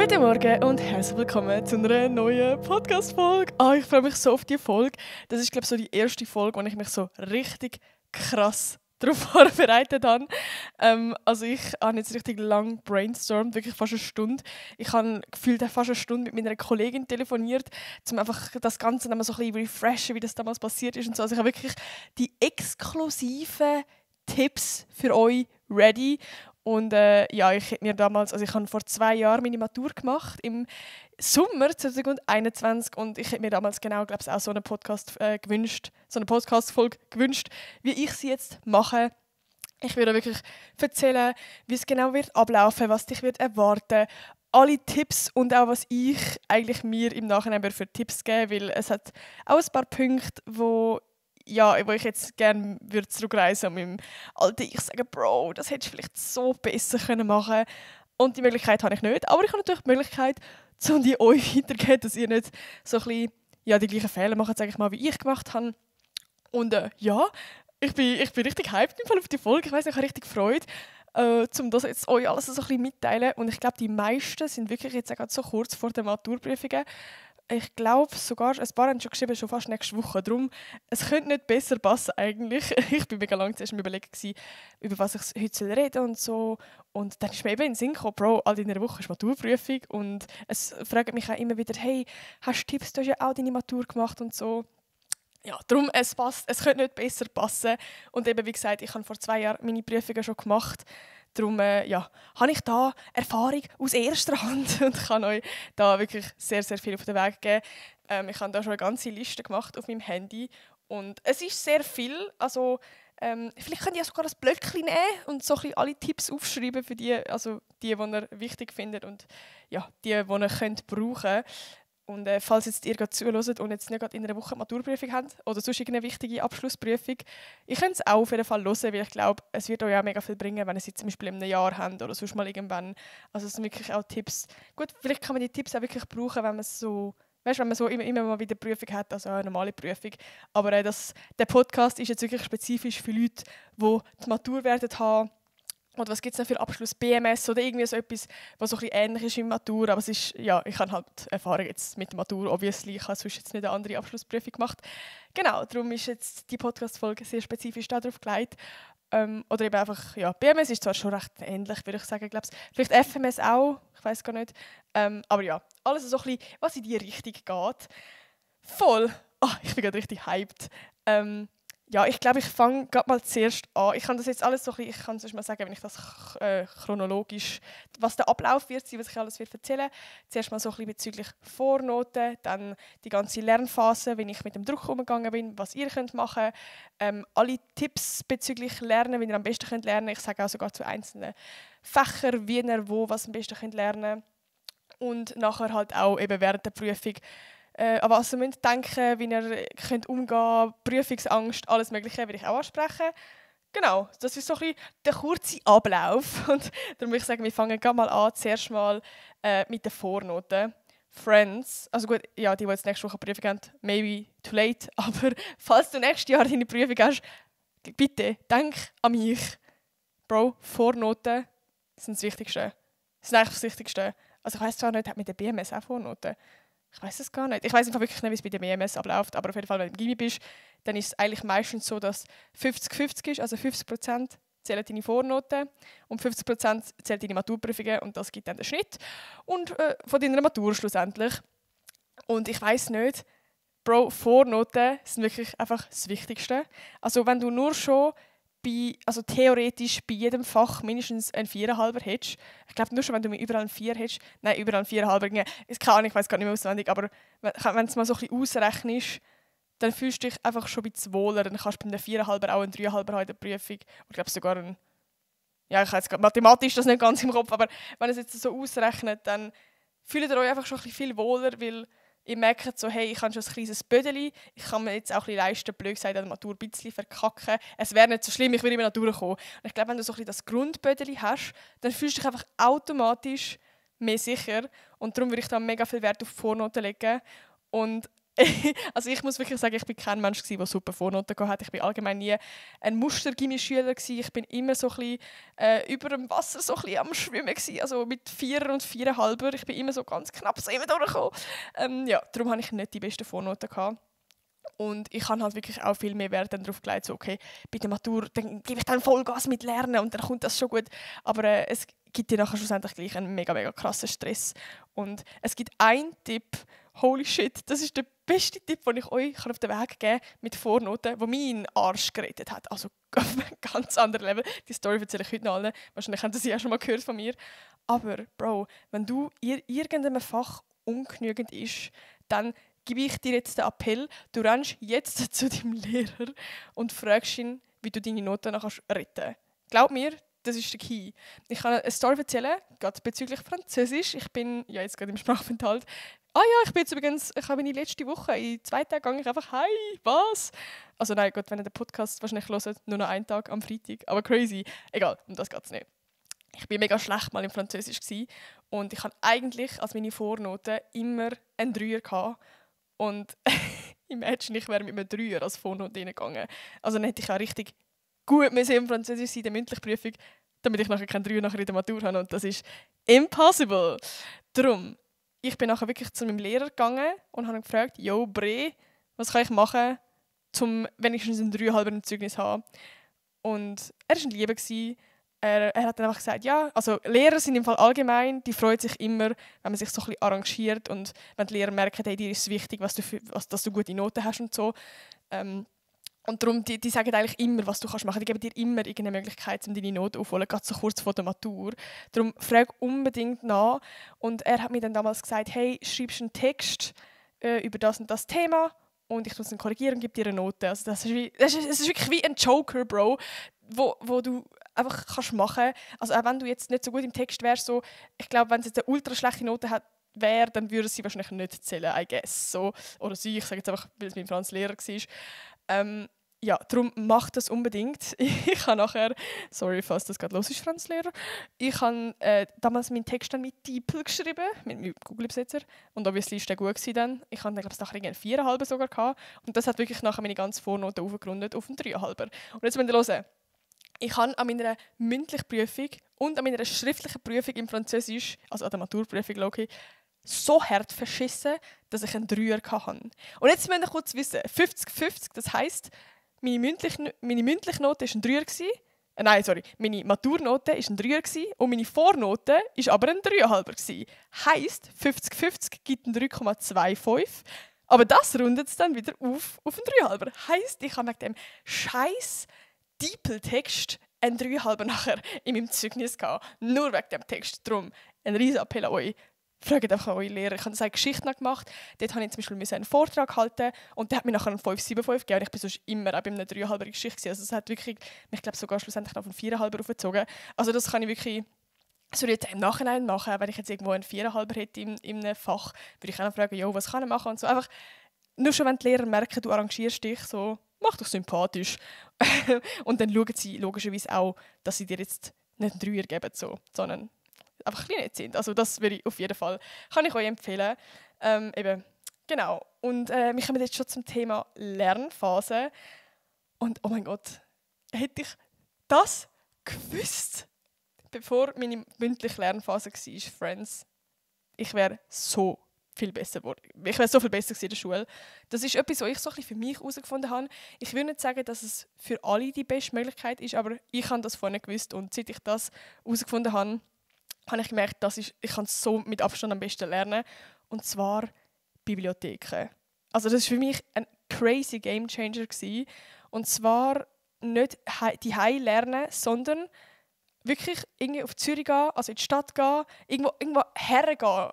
Guten Morgen und herzlich willkommen zu einer neuen Podcast-Folge. Ich freue mich so auf diese Folge. Das ist, glaube ich, so die erste Folge, wo ich mich so richtig krass darauf vorbereitet habe. Ich habe jetzt richtig lang brainstormt, wirklich fast eine Stunde. Ich habe gefühlt fast eine Stunde mit meiner Kollegin telefoniert, um einfach das Ganze nochmal so ein bisschen refreshen, wie das damals passiert ist und so. Also ich habe wirklich die exklusiven Tipps für euch ready. Und ich hätte mir damals, ich habe vor 2 Jahren meine Matur gemacht, im Sommer 2021, und ich hätte mir damals genau, glaube ich, auch so eine Podcast-Folge gewünscht, wie ich sie jetzt mache. Ich würde wirklich erzählen, wie es genau wird ablaufen, was dich wird erwarten, alle Tipps und auch was ich eigentlich mir im Nachhinein für Tipps geben, weil es hat auch ein paar Punkte, wo ich jetzt gerne zurückreisen und meinem alten Ich sagen, Bro, das hättest du vielleicht so besser machen können. Und die Möglichkeit habe ich nicht. Aber ich habe natürlich die Möglichkeit, um die euch weiterzugeben, dass ihr nicht so ein bisschen, die gleichen Fehler macht, sage ich mal, wie ich gemacht habe. Und ich bin richtig hyped im Fall auf die Folge. Ich weiss, ich habe richtig Freude, um das jetzt euch alles so ein bisschen mitteilen. Und ich glaube, die meisten sind wirklich jetzt auch so kurz vor der Maturprüfungen. Ich glaube sogar, ein paar haben schon geschrieben, schon fast nächste Woche. Darum, es könnte nicht besser passen eigentlich. Ich war mega lange zuerst am Überlegen, über was ich heute reden soll und so. Und dann ist mir eben in den Sinn gekommen, Bro, all in einer Woche ist Maturprüfung. Und es fragen mich auch immer wieder, hey, hast du Tipps, du hast ja auch deine Matur gemacht und so. Ja, darum, es passt, es könnte nicht besser passen. Und eben, wie gesagt, ich habe vor 2 Jahren meine Prüfungen schon gemacht. Darum habe ich da Erfahrung aus erster Hand und kann euch da wirklich sehr, sehr viel auf den Weg geben. Ich habe da schon eine ganze Liste gemacht auf meinem Handy und es ist sehr viel. Also, vielleicht könnt ihr sogar ein Blöckchen nehmen und so ein bisschen alle Tipps aufschreiben für die ihr wichtig findet und die ihr könnt brauchen. Und falls jetzt ihr gerade zuhört und jetzt nicht gerade in einer Woche Maturprüfung habt oder sonst irgendeine wichtige Abschlussprüfung, ihr könnt es auch auf jeden Fall hören, weil ich glaube, es wird euch auch mega viel bringen, wenn ihr sie zum Beispiel in einem Jahr habt oder sonst mal irgendwann. Also es sind wirklich auch Tipps. Gut, vielleicht kann man die Tipps auch wirklich brauchen, wenn man so, wenn man so immer mal wieder eine Prüfung hat, also eine normale Prüfung. Aber der Podcast ist jetzt wirklich spezifisch für Leute, die die Matur werden haben. Oder was gibt es noch für Abschluss? BMS oder irgendwie so etwas, was so ein bisschen ähnlich ist wie Matur. Aber es ist, ich habe halt Erfahrung jetzt mit der Matur, obviously. Ich habe sonst jetzt nicht eine andere Abschlussprüfung gemacht. Genau, darum ist jetzt die Podcast-Folge sehr spezifisch darauf gelegt. Oder eben einfach, BMS ist zwar schon recht ähnlich, würde ich sagen, glaube ich. Vielleicht FMS auch, ich weiß gar nicht. Aber ja, alles so ein bisschen, was in die Richtung geht. Voll! Ich bin gerade richtig hyped. Ich glaube, ich fange gerade mal zuerst an. Ich kann das jetzt alles so ein bisschen, ich kann es mal sagen, wenn ich das chronologisch, was der Ablauf wird sein, was ich alles erzählen. Zuerst mal so ein bisschen bezüglich Vornoten, dann die ganze Lernphase, wie ich mit dem Druck umgegangen bin, was ihr könnt machen. Alle Tipps bezüglich Lernen, wie ihr am besten könnt lernen. Ich sage auch sogar zu einzelnen Fächern, wie ihr was am besten könnt lernen. Und nachher halt auch eben während der Prüfung, an was ihr müsst denken, wie ihr könnt umgehen, Prüfungsangst, alles Mögliche werde ich auch ansprechen. Genau, das ist so ein bisschen der kurze Ablauf. Und darum würde ich sagen, wir fangen mal an, zuerst mal mit den Vornoten. Friends, also gut, die jetzt nächste Woche Prüfung haben, maybe too late, aber falls du nächstes Jahr deine Prüfung hast, bitte denk an mich. Bro, Vornoten sind das Wichtigste. Das ist eigentlich das Wichtigste. Also ich weiss zwar nicht, hat mit der BMS auch Vornoten? Ich weiß es gar nicht. Ich weiß einfach wirklich nicht, wie es bei der BMS abläuft. Aber auf jeden Fall, wenn du im Gymi bist, dann ist es eigentlich meistens so, dass 50-50 ist. Also 50% zählen deine Vornoten und 50% zählen deine Maturprüfungen. Und das gibt dann den Schnitt. Und von deiner Matur schlussendlich. Und ich weiss nicht, Bro, Vornoten sind wirklich einfach das Wichtigste. Also wenn du nur schon theoretisch bei jedem Fach mindestens ein 4,5 hättest. Ich glaube, nur schon, wenn du überall ein 4 hättest, überall ein 4,5, ist keine Ahnung, ich weiß gar nicht mehr auswendig, aber wenn du es mal so ein bisschen ausrechnest, dann fühlst du dich einfach schon ein bisschen wohler. Dann kannst du bei einem 4,5 auch ein 3,5 haben in der Prüfung. Und ich glaube sogar ein... Ja, ich habe jetzt mathematisch das nicht ganz im Kopf, aber wenn ihr es jetzt so ausrechnet, dann fühlt ihr euch einfach schon ein bisschen viel wohler, weil ihr merkt so, hey, ich habe schon ein kleines Bödeli, ich kann mir jetzt auch ein bisschen leisten, blöd gesagt, an der Matur ein bisschen verkacken. Es wäre nicht so schlimm, ich würde immer noch durchkommen. Und ich glaube, wenn du so ein bisschen das Grundbödeli hast, dann fühlst du dich einfach automatisch mehr sicher. Und darum würde ich da mega viel Wert auf Vornoten legen. Und Also ich muss wirklich sagen, ich bin kein Mensch gewesen, der super Vornoten hatte. Ich bin allgemein nie ein Muster-Gymi-Schüler gewesen. Ich bin immer so ein bisschen, über dem Wasser so ein bisschen am Schwimmen gewesen. Also mit 4 und 4,5. Ich bin immer so ganz knapp so immer durchgekommen. Ja, darum hatte ich nicht die besten Vornoten gehabt. Und ich habe halt wirklich auch viel mehr Wert darauf gelegt, so, okay, bei der Matur dann gebe ich dann Vollgas mit Lernen und dann kommt das schon gut. Aber es gibt dir nachher schlussendlich gleich einen mega, mega krassen Stress. Und es gibt einen Tipp, holy shit, das ist der beste Tipp, den ich euch auf den Weg geben kann mit Vornoten, der meinen Arsch gerettet hat. Also auf einem ganz anderen Level. Die Story erzähle ich heute noch allen. Wahrscheinlich haben sie ja schon mal gehört von mir. Aber, Bro, wenn du in irgendeinem Fach ungenügend ist, dann gebe ich dir jetzt den Appell, du rennst jetzt zu deinem Lehrer und fragst ihn, wie du deine Noten noch retten kannst. Glaub mir, das ist der Key. Ich kann eine Story erzählen, gerade bezüglich Französisch. Ich bin ja jetzt gerade im Sprachaufenthalt. Ah ja, ich bin jetzt übrigens, ich habe meine letzte Woche, in 2 Tagen gehe ich einfach «Hi, was?» Also nein, Gott, wenn ihr den Podcast wahrscheinlich hört, nur noch einen Tag am Freitag. Aber crazy. Egal, um das geht es nicht. Ich war mega schlecht mal im Französisch gewesen, und ich hatte eigentlich als meine Vornoten immer einen 3er gehabt. Und imagine, ich wäre mit einem 3er als Vornote reingegangen. Also dann hätte ich auch richtig gut im Französisch sein, in der mündlichen Prüfung, damit ich nachher keinen 3er nachher in der Matur habe. Und das ist impossible. Darum, ich bin nachher wirklich zu meinem Lehrer gegangen und habe ihn gefragt, «Yo, Bre, was kann ich machen, um wenigstens einen 3,5 im Zeugnis zu haben?» Und er war ein Lieber. Er hat dann einfach gesagt, ja, also Lehrer sind im Fall allgemein, die freuen sich immer, wenn man sich so ein bisschen arrangiert und wenn die Lehrer merken, hey, dir ist es wichtig, dass du gute Noten hast und so. Und darum, die sagen eigentlich immer, was du kannst machen. Die geben dir immer irgendeine Möglichkeit, um deine Noten aufzuholen, gerade so kurz vor der Matur. Darum frag unbedingt nach. Und er hat mir dann damals gesagt, hey, schreibst einen Text über das und das Thema und ich muss ihn korrigieren und gebe dir eine Note. Also das ist wirklich wie ein Joker, Bro, wo du einfach kannst machen. Also auch wenn du jetzt nicht so gut im Text wärst, so, ich glaube, wenn es jetzt eine ultra schlechte Note wäre, dann würde sie wahrscheinlich nicht zählen, I guess. So. Oder sie, ich sage jetzt einfach, weil es mein Franz Lehrer war. Ja, darum mach das unbedingt. Ich habe nachher, sorry, falls das gerade los ist, Franz Lehrer, ich habe damals meinen Text dann mit DeepL geschrieben, mit meinem Google-Übersetzer. Und obviously war der gut dann. Ich hatte, glaube ich, nachher einen 4,5 sogar gehabt. Und das hat wirklich nachher meine ganze Vornote aufgerundet auf einen 3,5. Und jetzt müsst ihr hören. Ich habe an meiner mündlichen Prüfung und an meiner schriftlichen Prüfung im Französisch, also an der Maturprüfung, okay, so hart verschissen, dass ich einen 3er hatte. Und jetzt müsst ihr kurz wissen, 50-50, das heisst, meine mündliche Note war ein 3er. Nein, sorry, meine Maturnote war ein 3er und meine Vornote war aber ein 3,5er. Heisst, 50-50 gibt einen 3,25. Aber das rundet es dann wieder auf einen 3,5er. Heisst, ich habe wegen dem scheiß DeepL-Text einen 3,5er nachher in meinem Zeugnis gehabt. Nur wegen dem Text. Darum ein riesen Appell an euch. Fragt einfach an eure Lehrer. Ich habe das eine Geschichte gemacht. Dort musste ich zum Beispiel einen Vortrag halten und der hat mir nachher einen 5,75 gegeben. Und ich bin sonst immer auch bei einer 3,5er Geschichte. Also es hat wirklich, ich glaube sogar schlussendlich noch auf einen 4,5er aufgezogen. Also das kann ich wirklich, das würde ich jetzt im Nachhinein machen. Wenn ich jetzt irgendwo einen 4,5er hätte in einem Fach, würde ich auch noch fragen, jo, was kann ich machen und so. Einfach, nur schon wenn die Lehrer merken, du arrangierst dich so, mach dich sympathisch. Und dann schauen sie logischerweise auch, dass sie dir jetzt nicht einen 3er geben, so, sondern einfach ein bisschen nett sind. Also das würde ich auf jeden Fall, kann ich euch empfehlen. Eben, genau. Und wir kommen jetzt schon zum Thema Lernphase. Und oh mein Gott, hätte ich das gewusst, bevor meine mündliche Lernphase war, Friends, ich wäre so viel besser geworden. Ich wäre so viel besser in der Schule. Das ist etwas, was ich so ein bisschen für mich herausgefunden habe. Ich will nicht sagen, dass es für alle die beste Möglichkeit ist, aber ich habe das vorher gewusst und seit ich das herausgefunden habe, habe ich gemerkt, ich kann so mit Abstand am besten lernen. Und zwar Bibliotheken. Also das war für mich ein crazy Gamechanger gewesen. Und zwar nicht die lernen, sondern wirklich irgendwie auf Zürich gehen, also in die Stadt gehen, irgendwo hergehen.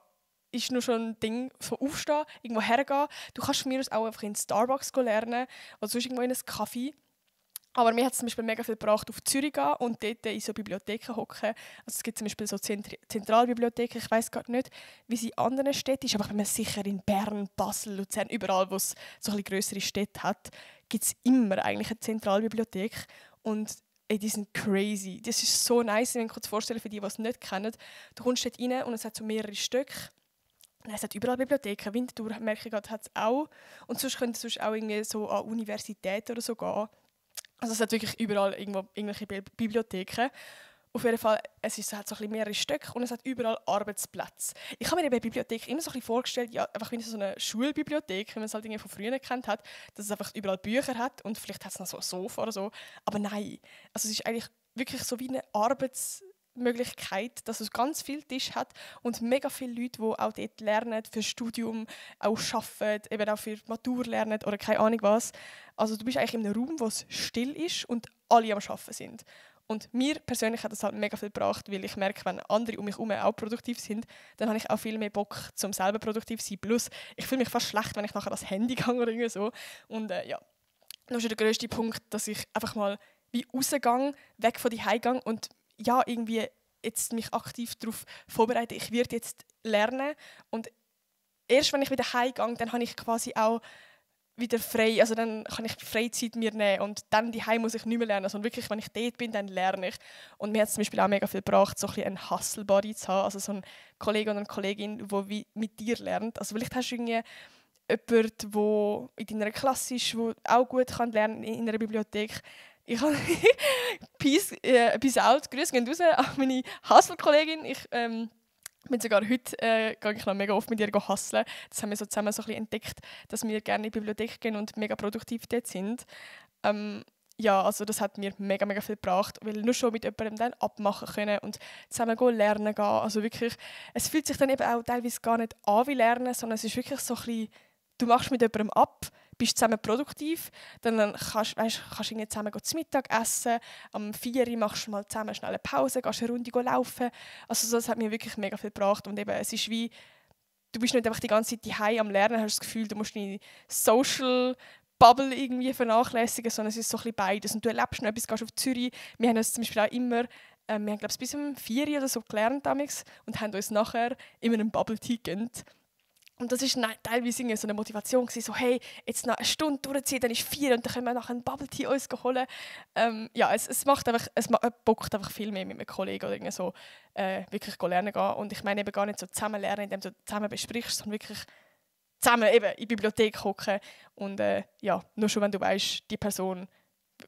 Ist nur schon ein Ding von aufstehen, irgendwo hergehen. Du kannst von mir aus auch einfach in Starbucks lernen oder sonst irgendwo in einem Café. Aber mir hat es zum Beispiel mega viel gebracht, auf Zürich gehen und dort in so Bibliotheken hocken. Also es gibt zum Beispiel so Zentralbibliotheken, ich weiß gar nicht, wie sie in anderen Städten ist, aber ich bin mir sicher, in Bern, Basel, Luzern, überall, wo es so ein bisschen grössere Städte hat, gibt es immer eigentlich eine Zentralbibliothek. Und die sind crazy. Das ist so nice, wenn ich mir kurz vorstellen, für die es nicht kennen. Du kommst dort rein und es hat so mehrere Stücke. Nein, es hat überall Bibliotheken. Winterthur, merke ich gerade, hat es auch. Und sonst könnte es auch irgendwie so an Universitäten oder so gehen. Also es hat wirklich überall irgendwelche Bibliotheken. Auf jeden Fall, hat so ein bisschen mehrere Stöcke und es hat überall Arbeitsplätze. Ich habe mir bei Bibliothek immer so ein bisschen vorgestellt, ja, einfach wie so eine Schulbibliothek, wie man es halt irgendwie von früher gekannt hat, dass es einfach überall Bücher hat und vielleicht hat es noch so ein Sofa oder so. Aber nein, also es ist eigentlich wirklich so wie eine Arbeitsmöglichkeit, dass es ganz viele Tische hat und mega viele Leute, die auch dort lernen, fürs Studium, auch arbeiten, eben auch für die Matur lernen oder keine Ahnung was. Also du bist eigentlich in einem Raum, wo es still ist und alle am Arbeiten sind. Und mir persönlich hat das halt mega viel gebracht, weil ich merke, wenn andere um mich herum auch produktiv sind, dann habe ich auch viel mehr Bock, zum selber produktiv zu sein. Plus, ich fühle mich fast schlecht, wenn ich nachher das Handy gehe oder irgendwie so. Und ja, das ist der grösste Punkt, dass ich einfach mal wie rausgehe, weg von die Heimgang und ja, irgendwie jetzt mich aktiv darauf vorbereite. Ich werde jetzt lernen und erst wenn ich wieder heimgehe, dann habe ich quasi auch wieder frei, also dann kann ich Freizeit mir nehmen und dann daheim muss ich nicht mehr lernen, sondern wirklich, wenn ich dort bin, dann lerne ich. Und mir hat es zum Beispiel auch mega viel gebracht, so ein bisschen einen Hustle-Buddy zu haben, also so einen Kollegen oder eine Kollegin, die mit dir lernt. Also vielleicht hast du irgendwie jemanden, der in deiner Klasse ist, der auch gut kann lernen in einer Bibliothek. Ich habe Peace out, Grüße gehen raus an meine Hustle-Kollegin. Ich bin sogar heute gehe ich noch mega oft mit ihr hustlen. Das haben wir so zusammen so ein bisschen entdeckt, dass wir gerne in die Bibliothek gehen und mega produktiv dort sind. Ja, also das hat mir mega, mega viel gebracht, weil nur schon mit jemandem dann abmachen können und zusammen lernen gehen. Also wirklich, es fühlt sich dann eben auch teilweise gar nicht an wie Lernen, sondern es ist wirklich so ein bisschen, du machst mit jemandem ab, bist zusammen produktiv, dann kannst du zusammen zu Mittag essen, am 4 Uhr machst du mal zusammen schnell eine Pause, gehst eine Runde laufen. Also das hat mir wirklich mega viel gebracht und eben, es ist wie, du bist nicht einfach die ganze Zeit daheim am Lernen, hast das Gefühl, du musst deine Social Bubble irgendwie vernachlässigen, sondern es ist so ein bisschen beides. Und du erlebst noch etwas, gehst auf Zürich. Wir haben uns zum Beispiel auch immer, wir haben glaube ich bis um 4 Uhr oder so gelernt damals und haben uns nachher immer einen Bubble Tea gegönnt. Und das war teilweise so eine Motivation, so hey, jetzt noch eine Stunde durchziehen, dann ist 4 und dann können wir nachher einen Bubble Tea uns holen. Ja, es bockt einfach viel mehr mit einem Kollegen oder irgendwie so wirklich lernen gehen. Und ich meine eben gar nicht so zusammen lernen, indem du zusammen besprichst, sondern wirklich zusammen eben in die Bibliothek hocken. Und ja, nur schon wenn du weißt, die Person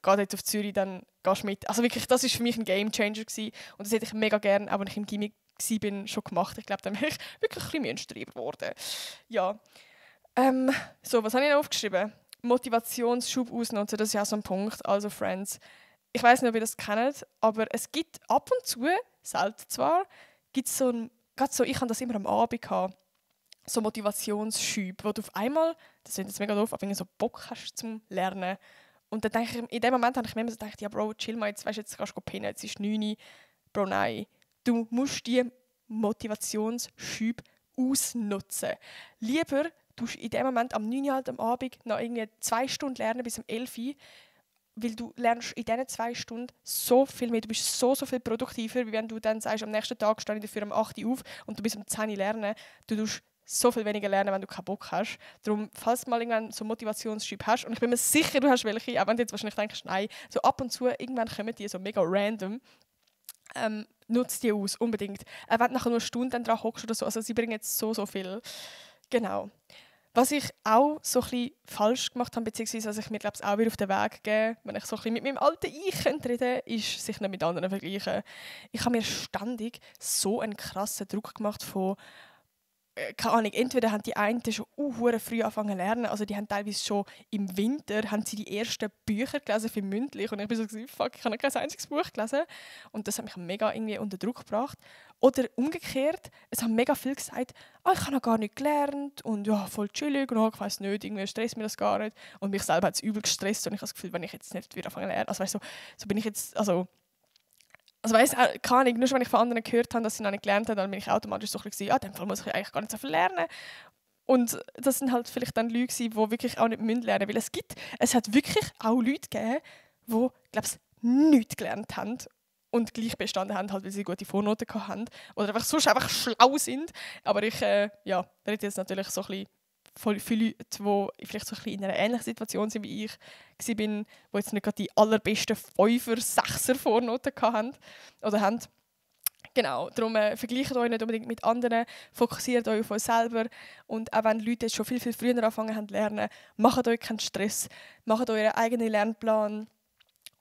geht jetzt auf Zürich, dann gehst du mit. Also wirklich, das war für mich ein Gamechanger gewesen. Und das hätte ich mega gerne, auch wenn ich im Gimmick war, schon gemacht. Ich glaube, dann wäre ich wirklich ein bisschen Mühenstreber geworden. Ja. So, was habe ich noch aufgeschrieben? Motivationsschub ausnutzen, das ist ja so ein Punkt. Also Friends, ich weiß nicht, ob ihr das kennt, aber es gibt ab und zu, selten zwar, gibt es so ein, gerade so, ich habe das immer am Abend gehabt, so Motivationsschub, wo du auf einmal, das ist jetzt mega doof, aber wenn du so Bock hast zum Lernen. Und dann denke ich, in dem Moment habe ich mir immer so gedacht, ja Bro, chill mal, jetzt, weißt, jetzt kannst du pennen, jetzt ist 9 Uhr. Bro, nein. Du musst die Motivationsschub ausnutzen. Lieber tust du in dem Moment am 9 Uhr halt am Abend noch irgendwie 2 Stunden lernen bis um 11 Uhr, weil du lernst in diesen 2 Stunden so viel mehr. Du bist so viel produktiver, wie wenn du dann sagst, am nächsten Tag stehe ich dafür um 8 Uhr auf und du bist um 10 Uhr lernen. Du tust so viel weniger lernen, wenn du keinen Bock hast. Darum, falls du mal irgendwann so einen Motivationsschub hast, und ich bin mir sicher, du hast welche, auch wenn du jetzt wahrscheinlich denkst, nein, so ab und zu, irgendwann kommen die so mega random, nutzt die aus, unbedingt. Wenn du nachher nur eine Stunde dran hockst oder so, also sie bringen jetzt so viel. Genau. Was ich auch so ein bisschen falsch gemacht habe, beziehungsweise was ich mir glaube auch wieder auf den Weg gebe, wenn ich so ein bisschen mit meinem alten Ich reden könnte, ist sich nicht mit anderen vergleichen. Ich habe mir ständig so einen krassen Druck gemacht von keine Ahnung, entweder haben die einen schon früh angefangen zu lernen, also die haben teilweise schon im Winter haben sie die ersten Bücher gelesen für mündlich und ich bin so fuck, ich habe noch kein einziges Buch gelesen und das hat mich mega irgendwie unter Druck gebracht. Oder umgekehrt, es haben mega viel gesagt, ich habe noch gar nicht gelernt und ja, voll chillig und ich weiss nicht, irgendwie stresst mir das gar nicht und mich selber hat es übel gestresst und ich habe das Gefühl, wenn ich jetzt nicht wieder anfangen zu lernen, also weißt du, so bin ich jetzt, also weiss auch, keine Ahnung, nur schon wenn ich von anderen gehört habe, dass sie noch nicht gelernt haben, dann bin ich automatisch so ein bisschen, in dem Fall muss ich eigentlich gar nicht so viel lernen. Und das sind halt vielleicht dann Leute, die wirklich auch nicht lernen müssen, weil es hat wirklich auch Leute gegeben, die, glaube ich, nichts gelernt haben und gleich bestanden haben, halt, weil sie gute Vornoten hatten oder einfach sonst einfach schlau sind. Aber ich, rede jetzt natürlich so ein bisschen voll viele Leute, die vielleicht so ein bisschen in einer ähnlichen Situation sind wie ich war, die jetzt nicht gerade die allerbesten 5er, 6er Vornoten hatten oder haben. Genau, darum vergleicht euch nicht unbedingt mit anderen, fokussiert euch auf euch selber und auch wenn Leute jetzt schon viel, viel früher angefangen haben zu lernen, macht euch keinen Stress, macht euren eigenen Lernplan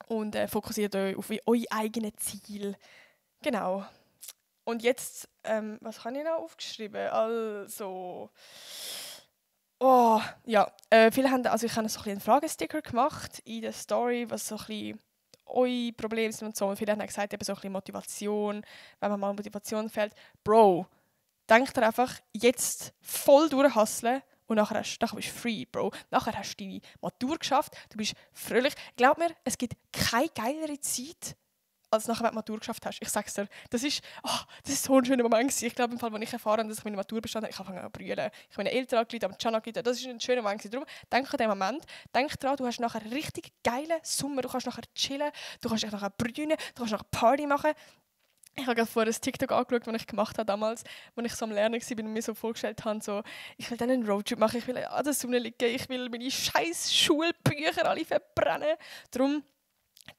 und fokussiert euch auf euer eigenes Ziel. Genau. Und jetzt, was habe ich noch aufgeschrieben? Also, viele haben, also ich habe so einen Fragesticker gemacht in der Story, was so ein bisschen eure Probleme sind und so. Und viele haben gesagt, eben so ein bisschen Motivation, wenn man mal Motivation fehlt. Bro, denk dir einfach, jetzt voll durchhustlen und nachher bist du free, Bro. Nachher hast du deine Matur geschafft, du bist fröhlich. Glaub mir, es gibt keine geilere Zeit, als nachher, wenn du die Matur geschafft hast. Ich sag's dir, das ist so ein schöner Moment gewesen. Ich glaube, im Fall, als ich erfahren habe, dass ich meine Matur bestanden habe, ich angefangen zu brüllen. Ich habe meine Eltern angerufen, am Can angerufen. Das ist ein schöner Moment gewesen. Darum, denk an den Moment. Denk daran, du hast nachher einen richtig geilen Sommer. Du kannst nachher chillen, du kannst nachher brüllen, du kannst nachher Party machen. Ich habe gerade vorher ein TikTok angeschaut, das ich gemacht habe damals, als ich so am Lernen war und mir so vorgestellt habe, so, ich will dann einen Roadtrip machen, ich will an der Sonne liegen, ich will meine scheiß Schulbücher alle verbrennen. Darum,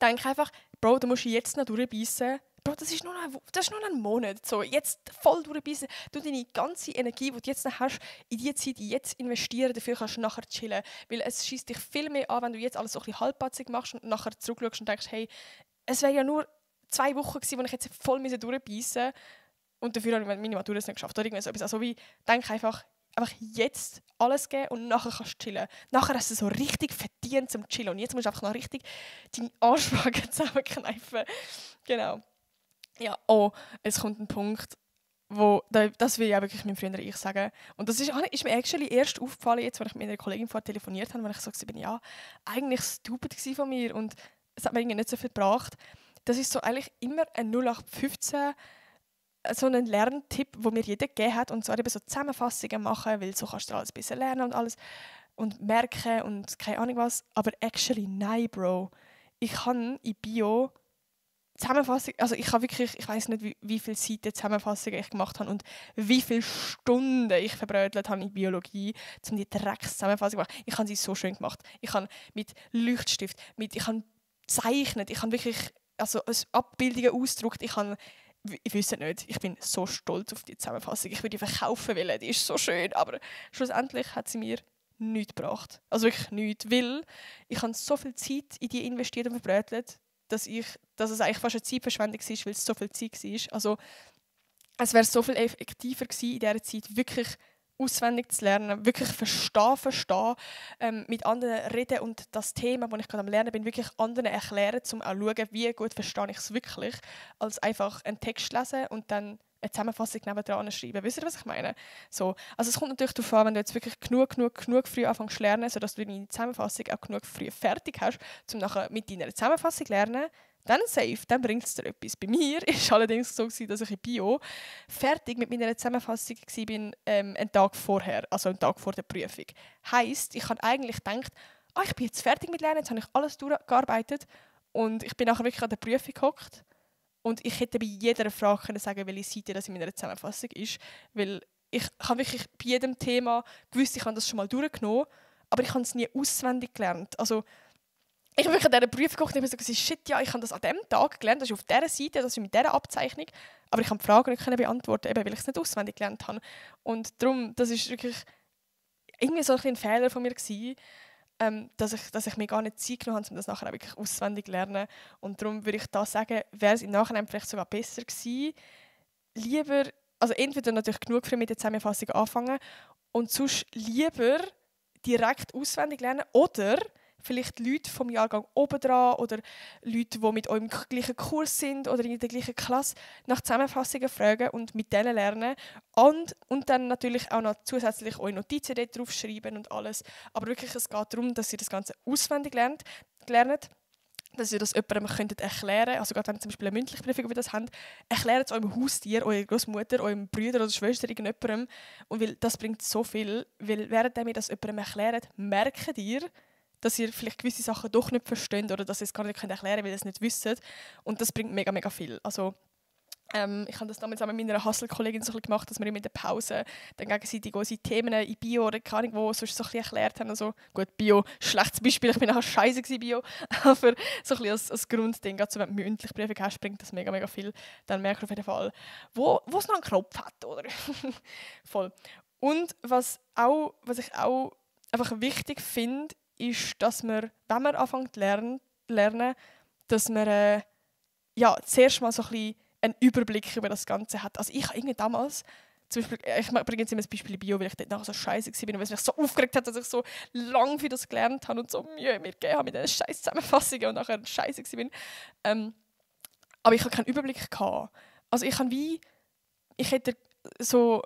denk einfach, Bro, du musst jetzt noch durchbeissen. Bro, das ist nur ein Monat. So, jetzt voll durchbeissen. Du deine ganze Energie, die du jetzt noch hast, in die Zeit jetzt investieren. Dafür kannst du nachher chillen. Weil es schießt dich viel mehr an, wenn du jetzt alles so ein bisschen halbpatzig machst und nachher zurückschaust und denkst, hey, es wäre ja nur 2 Wochen gewesen, wo ich jetzt voll durchbeissen musste. Und dafür habe ich meine Matur nicht geschafft. Oder so etwas. Also wie, denk einfach jetzt alles geben und nachher kannst du chillen. Nachher hast du so richtig verdient zum Chillen. Und jetzt musst du einfach noch richtig deine Arschbacken zusammenkneifen. Genau. Ja, es kommt ein Punkt, das will ich auch wirklich meinem früheren Ich sagen. Und das ist mir actually erst aufgefallen, jetzt, als ich mit einer Kollegin vorher telefoniert habe, weil ich so war, ja, eigentlich stupid von mir und es hat mir irgendwie nicht so viel gebracht. Das ist so eigentlich immer ein 0815 so ein Lerntipp, den mir jeder gegeben hat, und zwar eben so Zusammenfassungen machen, weil so kannst du alles besser lernen und alles und merken und keine Ahnung was. Aber actually, nein, Bro. Ich habe in Bio Zusammenfassung, also ich habe wirklich, ich weiß nicht, wie viele Seiten Zusammenfassungen ich gemacht habe und wie viele Stunden ich verbrötelt habe in Biologie, um die Dreckszusammenfassung zu machen. Ich habe sie so schön gemacht. Ich habe mit Leuchtstift, ich habe gezeichnet, ich habe wirklich Abbildungen ausgedruckt, ich weiß nicht, ich bin so stolz auf die Zusammenfassung. Ich würde die verkaufen wollen, die ist so schön, aber schlussendlich hat sie mir nichts gebracht. Also wirklich nichts, weil ich habe so viel Zeit in die investiert und verbrötelt, dass es eigentlich fast eine Zeitverschwendung war, weil es so viel Zeit war. Also es wäre so viel effektiver gewesen, in dieser Zeit wirklich auswendig zu lernen, wirklich verstehen, mit anderen reden und das Thema, das ich gerade am Lernen bin, wirklich anderen erklären, um auch zu schauen, wie gut verstehe ich es wirklich, als einfach einen Text lesen und dann eine Zusammenfassung nebendran schreiben. Wisst ihr, was ich meine? So. Also es kommt natürlich darauf an, wenn du jetzt wirklich genug früh anfängst zu lernen, sodass du deine Zusammenfassung auch genug früh fertig hast, um nachher mit deiner Zusammenfassung zu lernen, dann safe, dann bringt es dir etwas. Bei mir war es allerdings so, dass ich in Bio fertig mit meiner Zusammenfassung war, einen Tag vorher, also einen Tag vor der Prüfung. Heisst, ich habe eigentlich gedacht, ich bin jetzt fertig mit Lernen, jetzt habe ich alles durchgearbeitet und ich bin nachher wirklich an der Prüfung gehockt. Und ich hätte bei jeder Frage können sagen, welche Seite das in meiner Zusammenfassung ist. Weil ich habe wirklich bei jedem Thema gewusst, ich habe das schon mal durchgenommen, aber ich habe es nie auswendig gelernt. Also, ich habe wirklich an dieser Prüfung geguckt und habe gesagt, shit, ja, ich habe das an diesem Tag gelernt, das ist auf dieser Seite, das ist mit dieser Abzeichnung, aber ich habe die Frage nicht beantworten, eben, weil ich es nicht auswendig gelernt habe. Und darum, das ist wirklich irgendwie so ein Fehler von mir gewesen, dass ich mir gar nicht Zeit genommen habe, um das nachher auch wirklich auswendig zu lernen. Und darum würde ich da sagen, wäre es im Nachhinein vielleicht sogar besser gewesen, lieber, also entweder natürlich genug früh mit der Zusammenfassung anfangen und sonst lieber direkt auswendig lernen oder vielleicht Leute vom Jahrgang oben dran oder Leute, die mit euch im gleichen Kurs sind oder in der gleichen Klasse nach Zusammenfassungen fragen und mit denen lernen. Und dann natürlich auch noch zusätzlich eure Notizen dort drauf schreiben und alles. Aber wirklich, es geht darum, dass ihr das Ganze auswendig lernt, dass ihr das jemandem erklären könnt. Also gerade wenn ihr zum Beispiel eine mündliche Prüfung über das habt, erklärt es eurem Haustier, eurer Großmutter, eurem Bruder oder Schwester, irgendjemandem. Und weil das bringt so viel, weil während ihr das jemandem erklärt, merkt ihr, dass ihr vielleicht gewisse Sachen doch nicht versteht oder dass ihr es gar nicht erklären könnt, weil ihr es nicht wisst. Und das bringt mega, mega viel. Also Ich habe das damals auch mit meiner Hustle-Kollegin so ein bisschen gemacht, dass wir immer in der Pause dann gegenseitig unsere Themen in Bio oder keine Ahnung wo sonst so ein bisschen erklärt haben. Also, gut, Bio, schlechtes Beispiel, ich bin nachher scheiße gewesen, Bio. Aber so ein bisschen als Grundding, gerade so, wenn du mündliche Prüfung hast, bringt das mega, mega viel. Dann merkst du auf jeden Fall, wo es noch einen Knopf hat, oder? Voll. Und was ich auch einfach wichtig finde, ist, dass man, wenn man anfängt zu lernen, dass man zuerst mal so ein bisschen einen Überblick über das Ganze hat. Also ich habe irgendwie damals, zum Beispiel, ich bringe jetzt immer das Beispiel Bio, weil ich dort nachher so scheiße war und weil es mich so aufgeregt hat, dass ich so lange für das gelernt habe und so Mühe mir gegeben habe mit diesen scheiß Zusammenfassungen und nachher scheiße war. Aber ich hatte keinen Überblick gehabt. Also ich hätte so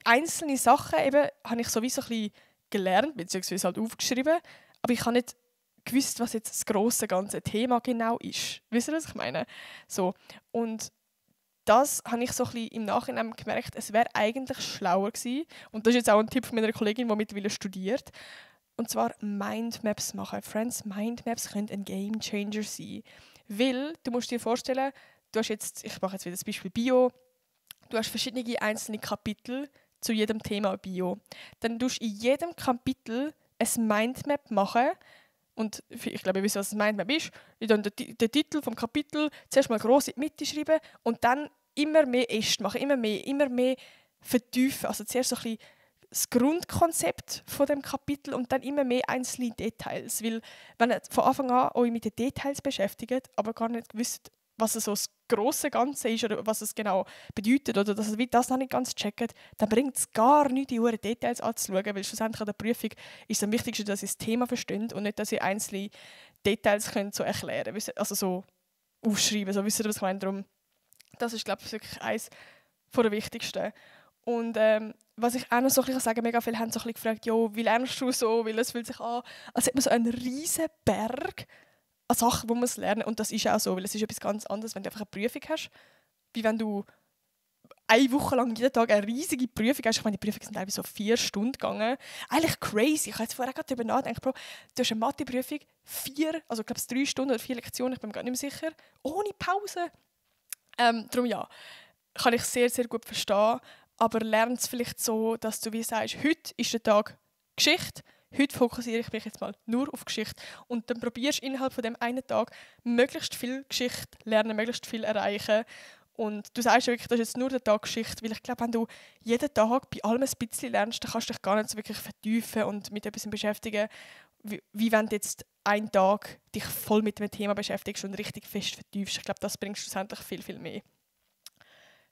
einzelne Sachen eben, habe ich sowieso ein bisschen gelernt, beziehungsweise halt aufgeschrieben, aber ich habe nicht gewusst, was jetzt das grosse ganze Thema genau ist. Wisst ihr, was ich meine? So. Und das habe ich so ein bisschen im Nachhinein gemerkt, es wäre eigentlich schlauer gewesen. Und das ist jetzt auch ein Tipp von meiner Kollegin, die mittlerweile studiert. Und zwar Mindmaps machen. Friends, Mindmaps können ein Gamechanger sein. Weil, du musst dir vorstellen, ich mache jetzt wieder das Beispiel Bio, du hast verschiedene einzelne Kapitel zu jedem Thema Bio. Dann tust du in jedem Kapitel ein Mindmap machen. Und ich glaube, ihr wisst, was ein Mindmap ist. Ich dann den Titel vom Kapitel zuerst mal gross in die Mitte schreiben und dann immer mehr Äste machen, immer mehr vertiefen. Also zuerst so ein bisschen das Grundkonzept von dem Kapitel und dann immer mehr einzelne Details. Weil wenn ihr von Anfang an euch mit den Details beschäftigt, aber gar nicht wisst, was so das grosse Ganze ist oder was es genau bedeutet oder dass ihr das noch nicht ganz checkt, dann bringt es gar nichts, die hohen Details anzuschauen, weil schlussendlich an der Prüfung ist es am wichtigsten, dass ihr das Thema versteht und nicht, dass ihr einzelne Details könnt so erklären könnt, also so aufschreiben, so wisst ihr, was ich meine. Darum, das ist, glaube ich, wirklich eines der wichtigsten. Und was ich auch noch so ein bisschen sagen kann, mega viele haben so ein bisschen gefragt, jo, wie lernst du so, weil es fühlt sich an, als hätte man so einen riesen Berg an Sachen, die man lernen. Und das ist auch so, weil es ist etwas ganz anderes, wenn du einfach eine Prüfung hast, wie wenn du eine Woche lang jeden Tag eine riesige Prüfung hast. Ich meine, die Prüfungen sind teilweise so 4 Stunden gegangen. Eigentlich crazy. Ich habe jetzt vorher gerade darüber nachgedacht, Bro, du hast eine Mathe-Prüfung, 3 Stunden oder 4 Lektionen, ich bin mir gar nicht mehr sicher, ohne Pause. Darum ja, kann ich sehr, sehr gut verstehen. Aber lern es vielleicht so, dass du wie sagst, heute ist der Tag Geschichte, heute fokussiere ich mich jetzt mal nur auf Geschichte und dann probierst du innerhalb von dem einen Tag möglichst viel Geschichte lernen, möglichst viel erreichen. Und du sagst wirklich, das ist jetzt nur der Tag Geschichte, weil ich glaube, wenn du jeden Tag bei allem ein bisschen lernst, dann kannst du dich gar nicht so wirklich vertiefen und mit etwas beschäftigen, wie wenn du jetzt einen Tag dich voll mit dem Thema beschäftigst und richtig fest vertiefst. Ich glaube, das bringt schlussendlich viel, viel mehr.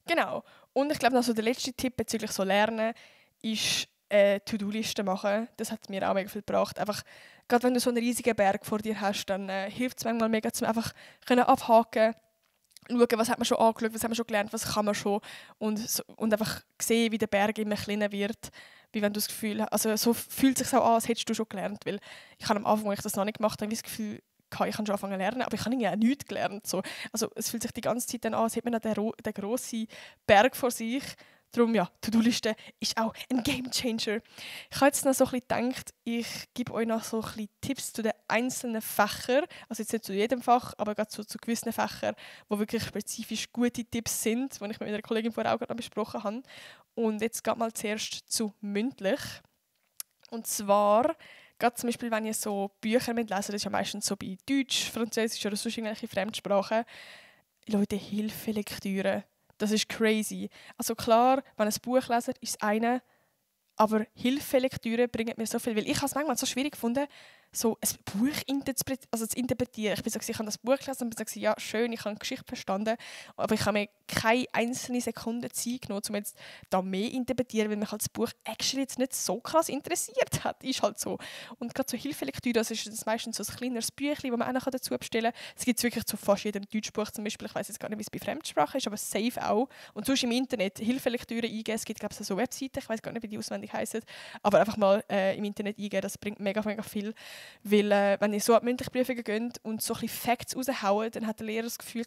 Genau. Und ich glaube, also der letzte Tipp bezüglich so Lernen ist To-Do-Liste machen. Das hat mir auch mega viel gebracht. Einfach, gerade wenn du so einen riesigen Berg vor dir hast, dann hilft es manchmal mega, zum einfach abhaken, schauen, was hat man schon angeschaut, was hat man schon gelernt, was kann man schon und einfach sehen, wie der Berg immer kleiner wird, wie wenn du das Gefühl hast, also so fühlt es sich auch an, als hättest du schon gelernt, weil ich habe am Anfang, als ich das noch nicht gemacht habe, das Gefühl, ich kann schon anfangen zu lernen, aber ich habe irgendwie auch nichts gelernt. So. Also es fühlt sich die ganze Zeit dann an, als hätte man den grossen Berg vor sich. Darum, ja, To-Do-Liste ist auch ein Gamechanger. Ich habe jetzt noch so ein bisschen gedacht, ich gebe euch noch so ein bisschen Tipps zu den einzelnen Fächern. Also jetzt nicht zu jedem Fach, aber gerade zu gewissen Fächern, wo wirklich spezifisch gute Tipps sind, die ich mit meiner Kollegin vorher auch gerade besprochen habe. Und jetzt geht mal zuerst zu mündlich. Und zwar, gerade zum Beispiel, wenn ihr so Bücher lesen, das ist ja meistens so bei Deutsch, Französisch oder sonst irgendwelche Fremdsprachen, Leute, Hilfelektüre. Das ist crazy. Also klar, wenn ein Buch lesen, ist es eine, aber Hilfelektüre bringt mir so viel. Weil ich habe es manchmal so schwierig gefunden, so ein Buch zu interpretieren. Ich habe das Buch gelesen und gesagt, ja, schön, ich habe die Geschichte verstanden, aber ich habe mir keine einzelne Sekunde Zeit genommen, um jetzt da mehr zu interpretieren, weil mich halt das Buch actually jetzt nicht so krass interessiert hat. Ist halt so. Und gerade so Hilfelektüre, das ist meistens so ein kleineres Büchlein, das man auch dazu bestellen kann. Es gibt es wirklich zu fast jedem Deutschbuch zum Beispiel. Ich weiß jetzt gar nicht, wie es bei Fremdsprachen ist, aber safe auch. Und sonst im Internet Hilfelektüre eingeben. Es gibt, glaube ich, so Webseiten, ich weiß gar nicht, wie die auswendig heißen, aber einfach mal im Internet eingeben, das bringt mega, mega viel. Weil wenn ihr so an die mündliche Prüfungen geht und so ein bisschen Facts raushauen, dann hat der Lehrer das Gefühl,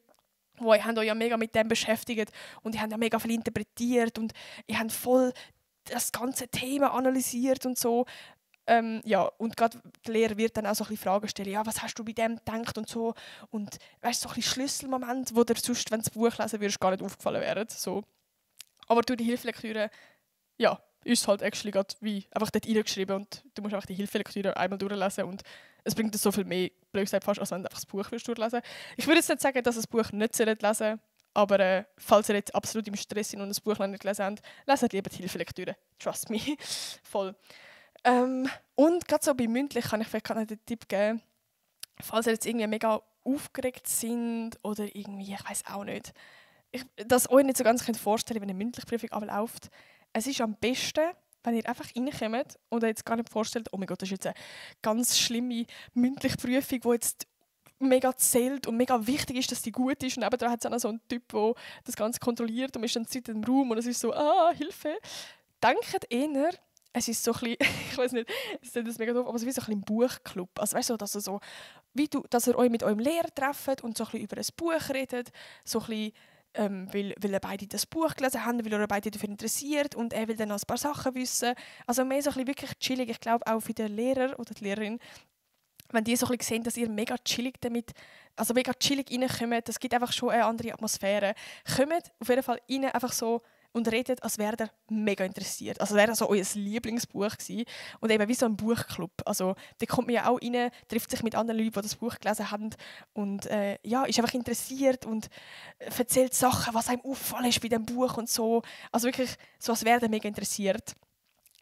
ihr habt euch ja mega mit dem beschäftigt und ihr habt ja mega viel interpretiert und ihr habt voll das ganze Thema analysiert und so. Ja, und gerade der Lehrer wird dann auch so ein bisschen Fragen stellen, ja, was hast du bei dem gedacht und so. Und weißt du, so ein bisschen Schlüsselmoment, wo dir sonst, wenn du das Buch lesen würdest, gar nicht aufgefallen wären. So. Aber durch die Hilfelektüre, ja, ist es halt actually gerade wie einfach dort reingeschrieben und du musst einfach die Hilfelektüre einmal durchlesen und es bringt dir so viel mehr, blöd gesagt, fast, als wenn du einfach das Buch durchlesen würdest. Ich würde jetzt nicht sagen, dass ihr das Buch nicht lesen sollt, aber falls ihr jetzt absolut im Stress sind und das Buch noch nicht gelesen habt, leset lieber die Hilfelektüre. Trust me. Voll. Und gerade so bei mündlich kann ich vielleicht noch den Tipp geben, falls ihr jetzt irgendwie mega aufgeregt sind oder irgendwie, ich weiß auch nicht, dass euch nicht so ganz vorstellen könnt, wenn eine mündliche Prüfung abläuft. Es ist am besten, wenn ihr einfach reinkommt und euch jetzt gar nicht vorstellt, oh mein Gott, das ist jetzt eine ganz schlimme mündliche Prüfung, die jetzt mega zählt und mega wichtig ist, dass die gut ist. Und nebenan hat es auch noch so einen Typ, der das Ganze kontrolliert und man ist dann Zeit im Raum und es ist so, Hilfe. Denkt eher, es ist so ein bisschen, ich weiß nicht, es ist das mega doof, aber es ist wie so ein bisschen ein Buchclub. Also weißt du, dass ihr so, dass ihr euch mit eurem Lehrer trefft und so ein bisschen über ein Buch redet, so ein bisschen, weil ihr beide das Buch gelesen habt, weil ihr euch beide dafür interessiert und er will dann noch ein paar Sachen wissen. Also mehr so ein bisschen wirklich chillig. Ich glaube auch für den Lehrer oder die Lehrerin, wenn die so ein bisschen sehen, dass ihr mega chillig damit, also mega chillig reinkommt, das gibt einfach schon eine andere Atmosphäre. Kommt auf jeden Fall rein, einfach so und redet, als wäre ihr mega interessiert. Also wäre das so euer Lieblingsbuch gewesen. Und eben wie so ein Buchclub. Also da kommt man ja auch rein, trifft sich mit anderen Leuten, die das Buch gelesen haben und ja, ist einfach interessiert und erzählt Sachen, was einem auffallen ist bei dem Buch und so. Also wirklich so, als wäre ihr mega interessiert.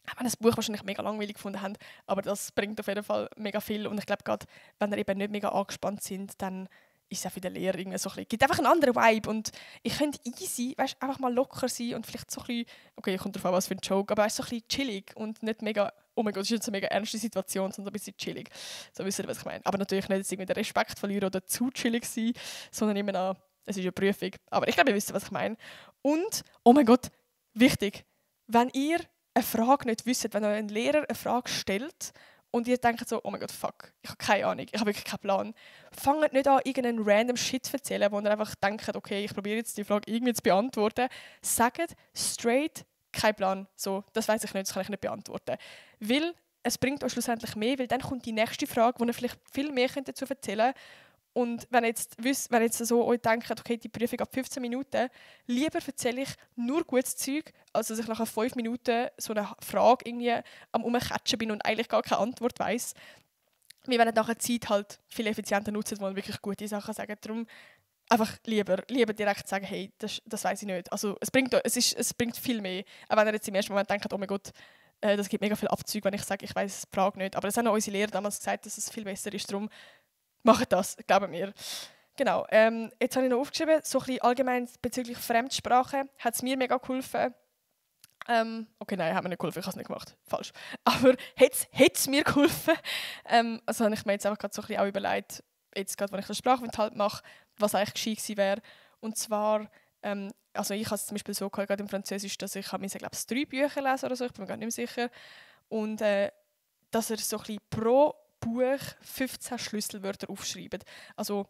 Auch wenn das Buch wahrscheinlich mega langweilig gefunden haben, aber das bringt auf jeden Fall mega viel. Und ich glaube, gerade wenn ihr eben nicht mega angespannt sind, dann ist es auch für den Lehrer irgendwie so ein bisschen, gibt einfach einen anderen Vibe und ich könnte easy, weißt, einfach mal locker sein und vielleicht so ein bisschen, okay, kommt drauf an, was für ein Joke, aber so ein bisschen chillig und nicht mega, oh mein Gott, das ist jetzt eine mega ernste Situation, sondern ein bisschen chillig. So wisst ihr, was ich meine. Aber natürlich nicht jetzt irgendwie den Respekt verlieren oder zu chillig sein, sondern immer noch, es ist eine Prüfung. Aber ich glaube, ihr wisst, was ich meine. Und, oh mein Gott, wichtig, wenn ihr eine Frage nicht wisst, wenn euch ein Lehrer eine Frage stellt und ihr denkt so, oh mein Gott, fuck, ich habe keine Ahnung, ich habe wirklich keinen Plan. Fangt nicht an, irgendeinen random Shit zu erzählen, wo ihr einfach denkt, okay, ich probiere jetzt die Frage irgendwie zu beantworten. Sagt straight, kein Plan. So, das weiß ich nicht, das kann ich nicht beantworten. Weil es bringt euch schlussendlich mehr, weil dann kommt die nächste Frage, wo ihr vielleicht viel mehr dazu erzählen könnt. Und wenn jetzt so euch denkt, okay, die Prüfung ab 15 Minuten, lieber erzähle ich nur gutes Zeug, als dass ich nach 5 Minuten so eine Frage irgendwie am Umkatschen bin und eigentlich gar keine Antwort weiss. Wir werden nachher Zeit halt viel effizienter nutzen, wo man wirklich gute Sachen sagen. Darum einfach lieber direkt sagen, hey, das weiss ich nicht. Also es bringt viel mehr. Auch wenn ihr jetzt im ersten Moment denkt, oh mein Gott, das gibt mega viel Abzug, wenn ich sage, ich weiss die Frage nicht. Aber das haben auch unsere Lehrer damals gesagt, dass es viel besser ist. Darum macht das, glauben mir. Genau. Jetzt habe ich noch aufgeschrieben, so ein bisschen allgemein bezüglich Fremdsprache hat es mir mega geholfen. Okay, nein, hat mir nicht geholfen, ich habe es nicht gemacht. Falsch. Aber hat es mir geholfen? Also habe ich mir jetzt einfach gerade so ein bisschen auch überlegt, jetzt gerade, wenn ich den Sprachaufenthalt mache, was eigentlich gescheit gewesen wäre. Und zwar, also ich habe es zum Beispiel so gehabt, gerade im Französisch, dass ich, glaube ich, 3 Bücher lesen oder so, ich bin mir gar nicht mehr sicher. Und dass er so ein bisschen pro Buch 15 Schlüsselwörter aufschreiben. Also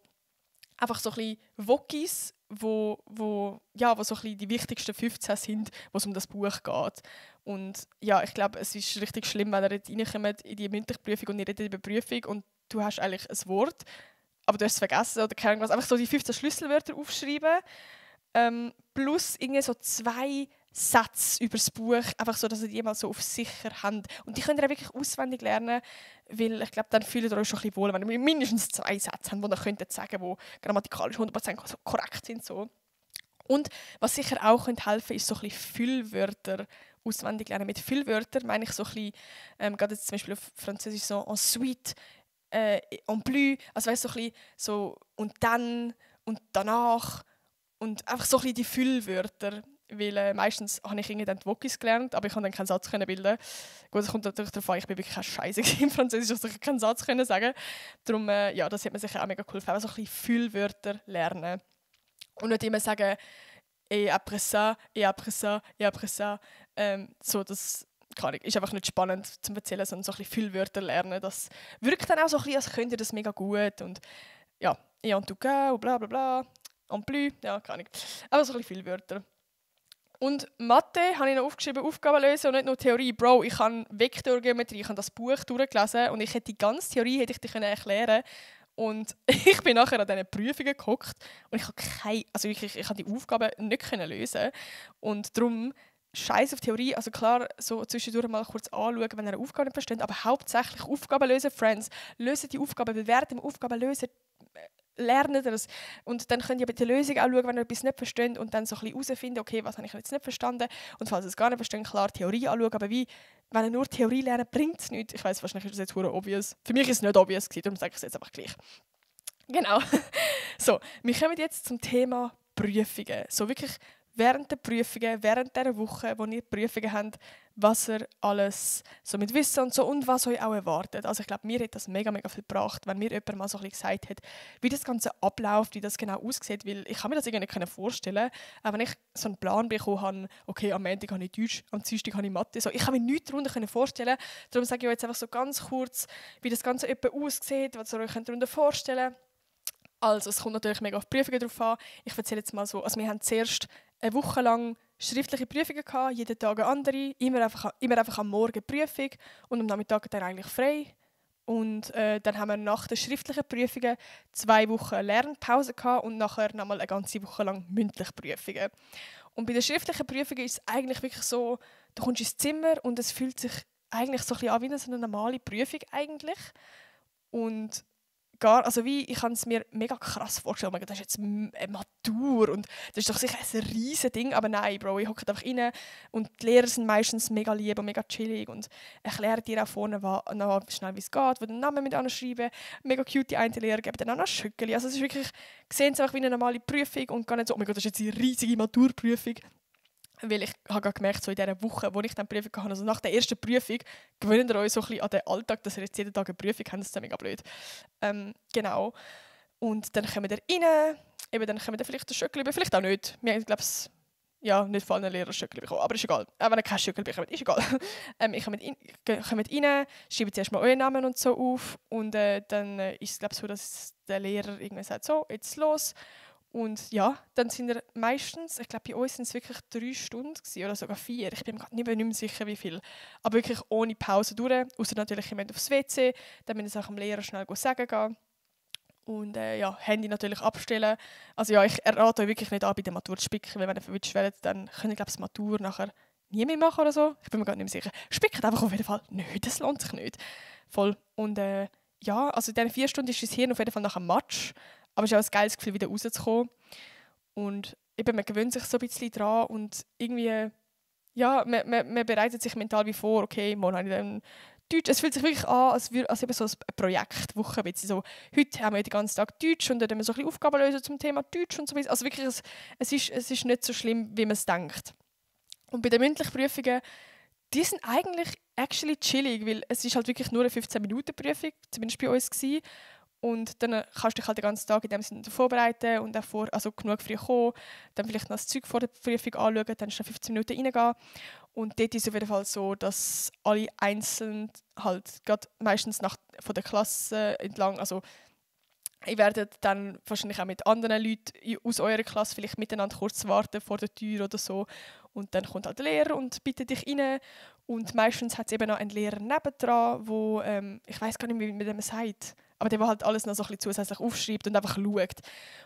einfach so ein bisschen Wokis, wo so ein bisschen die wichtigsten 15 sind, wo es um das Buch geht. Und ja, ich glaube, es ist richtig schlimm, wenn ihr jetzt reinkommt in die mündliche Prüfung und ihr redet über Prüfung und du hast eigentlich ein Wort, aber du hast es vergessen oder keine Ahnung was. Einfach so die 15 Schlüsselwörter aufschreiben, plus irgendwie so 2 Sätze über das Buch, einfach so, dass ihr die mal so auf sicher habt. Und die könnt ihr auch wirklich auswendig lernen, weil ich glaube, dann fühlt ihr euch schon ein bisschen wohl, wenn ihr mindestens 2 Sätze habt, die ihr könnt sagen, die grammatikalisch 100% so korrekt sind. So. Und was sicher auch helfen könnte, ist so ein bisschen Füllwörter auswendig lernen. Mit Füllwörtern meine ich so ein bisschen, gerade jetzt zum Beispiel auf Französisch so ensuite, en plus, also weißt du, so ein bisschen so und dann und danach und einfach so ein bisschen die Füllwörter. Weil meistens habe ich dann die Wokis gelernt, aber ich konnte dann keinen Satz bilden. Gut, es kommt natürlich darauf an, ich bin wirklich keine Scheiße im Französisch, dass ich keinen Satz sagen konnte. Darum, ja, das hat mir sicher auch mega geholfen, einfach so ein bisschen Füllwörter lernen. Und nicht immer sagen, et après ça, et après ça, et après ça. So, das ist einfach nicht spannend zu erzählen, sondern so ein bisschen Füllwörter lernen. Das wirkt dann auch so ein bisschen, als könnt ihr das mega gut. Und ja, et en tout cas, und bla bla bla, en plus, ja, keine Ahnung. Aber so ein bisschen Füllwörter. Und Mathe habe ich noch aufgeschrieben, Aufgaben lösen und nicht nur Theorie. Bro, ich habe Vektorgeometrie, ich habe das Buch durchgelesen und ich hätte die ganze Theorie hätte ich dir erklären können. Und ich bin nachher an diesen Prüfungen gehockt und ich habe ich habe die Aufgaben nicht können lösen. Und darum Scheiß auf Theorie. Also klar, so zwischendurch mal kurz anschauen, wenn ihr eine Aufgabe nicht versteht, aber hauptsächlich Aufgaben lösen, Friends. Lösen die Aufgaben, bewerten Aufgaben lösen, lernen das. Und dann könnt ihr bei der Lösung auch schauen, wenn ihr etwas nicht versteht und dann so ein bisschen herausfinden, okay, was habe ich jetzt nicht verstanden. Und falls ihr es gar nicht versteht, klar Theorie anschauen. Aber wie, wenn ihr nur Theorie lernt, bringt es nichts. Ich weiss, wahrscheinlich ist das jetzt verdammt obvious. Für mich ist es nicht obvious gewesen, darum sage ich es jetzt einfach gleich. Genau. So, wir kommen jetzt zum Thema Prüfungen. So wirklich während der Prüfungen, während dieser Woche, wo ihr Prüfungen habt, was ihr alles so mit Wissen und so und was euch auch erwartet. Also ich glaube, mir hat das mega, mega viel gebracht, wenn mir jemand mal so ein bisschen gesagt hat, wie das Ganze abläuft, wie das genau aussieht, weil ich kann mir das irgendwie nicht vorstellen. Aber wenn ich so einen Plan bekommen habe, okay, am Montag habe ich Deutsch, am Dienstag habe ich Mathe, so, ich kann mir nichts darunter vorstellen. Darum sage ich euch jetzt einfach so ganz kurz, wie das Ganze etwa aussieht, was ihr euch darunter vorstellen könnt. Also, es kommt natürlich mega auf die Prüfungen drauf an. Ich erzähle jetzt mal so, also wir haben zuerst eine Woche lang schriftliche Prüfungen gehabt, jeden Tag eine andere, immer einfach am Morgen Prüfung und am Nachmittag dann eigentlich frei. Und dann haben wir nach den schriftlichen Prüfungen 2 Wochen Lernpause gehabt und nachher nochmal eine ganze Woche lang mündliche Prüfungen. Und bei den schriftlichen Prüfungen ist es eigentlich wirklich so, du kommst ins Zimmer und es fühlt sich eigentlich so ein bisschen an wie eine normale Prüfung eigentlich. Und also ich kann es mir mega krass vorstellen, oh, das ist jetzt eine Matur und das ist doch sicher ein riesiges Ding, aber nein, Bro, ich hocke einfach rein und die Lehrer sind meistens mega lieb und mega chillig und erklären dir auch vorne schnell, wie es geht, wo den Namen mit anschreiben, mega cute, die eine Lehrer geben dann auch noch Schückeli, also es ist wirklich, sehen es einfach wie eine normale Prüfung und gar nicht so, oh mein Gott, das ist jetzt eine riesige Maturprüfung. Weil ich habe gemerkt, so in dieser Woche, wo ich dann die Prüfung hatte, also nach der ersten Prüfung, gewöhnt ihr euch so ein bisschen an den Alltag, dass ihr jetzt jeden Tag eine Prüfung habt. Das ist mega blöd. Genau. Und dann kommen wir rein, dann kommen wir vielleicht ein Schöckchen, vielleicht auch nicht. Wir haben, glaube ich, nicht von allen Lehrern ein Schöckchen bekommen, aber ist egal. Auch wenn ihr kein Schöckchen bekommt, ist egal. Ich komme rein, schreibe zuerst mal euren Namen und so auf und dann ist es, glaube ich, so, dass der Lehrer irgendwie sagt, so, jetzt los. Und ja, dann sind wir meistens, ich glaube bei uns sind es wirklich 3 Stunden gewesen, oder sogar 4. Ich bin mir nicht mehr sicher, wie viel. Aber wirklich ohne Pause durch. Außer natürlich, ich aufs WC, dann müssen wir es auch dem Lehrer schnell sagen gehen. Und Handy natürlich abstellen. Also ja, ich rate euch wirklich nicht an, bei der Matur zu spicken, weil wenn ihr verwünscht werdet, dann könnt ihr, glaube ich, die Matur nachher nie mehr machen oder so. Ich bin mir gar nicht mehr sicher. Spickt einfach auf jeden Fall nicht, das lohnt sich nicht. Voll. Und also in diesen 4 Stunden ist das Hirn auf jeden Fall nach einem Match. Aber es ist auch ein geiles Gefühl, wieder rauszukommen. Und eben, man gewöhnt sich so ein bisschen dran und irgendwie, ja, man bereitet sich mental wie vor, okay, morgen habe ich dann Deutsch. Es fühlt sich wirklich an, als eben so eine Projektwoche. So, heute haben wir den ganzen Tag Deutsch und dann haben wir so ein bisschen Aufgaben lösen zum Thema Deutsch und so weiter. Also wirklich, es ist nicht so schlimm, wie man es denkt. Und bei den mündlichen Prüfungen, die sind eigentlich actually chillig, weil es ist halt wirklich nur eine 15-Minuten-Prüfung, zumindest bei uns gewesen. Und dann kannst du dich halt den ganzen Tag in dem Sinne vorbereiten und auch genug früh kommen, dann vielleicht noch das Zeug vor der Prüfung anschauen, dann schnell 15 Minuten reingehen. Und dort ist es auf jeden Fall so, dass alle einzeln halt gerade meistens von der Klasse entlang, also ihr werdet dann wahrscheinlich auch mit anderen Leuten aus eurer Klasse vielleicht miteinander kurz warten vor der Tür oder so. Und dann kommt halt der Lehrer und bittet dich rein. Und meistens hat es eben noch einen Lehrer nebendran, wo, ich weiß gar nicht, wie man dem sagt, aber der halt alles noch so ein bisschen zusätzlich aufschreibt und einfach schaut.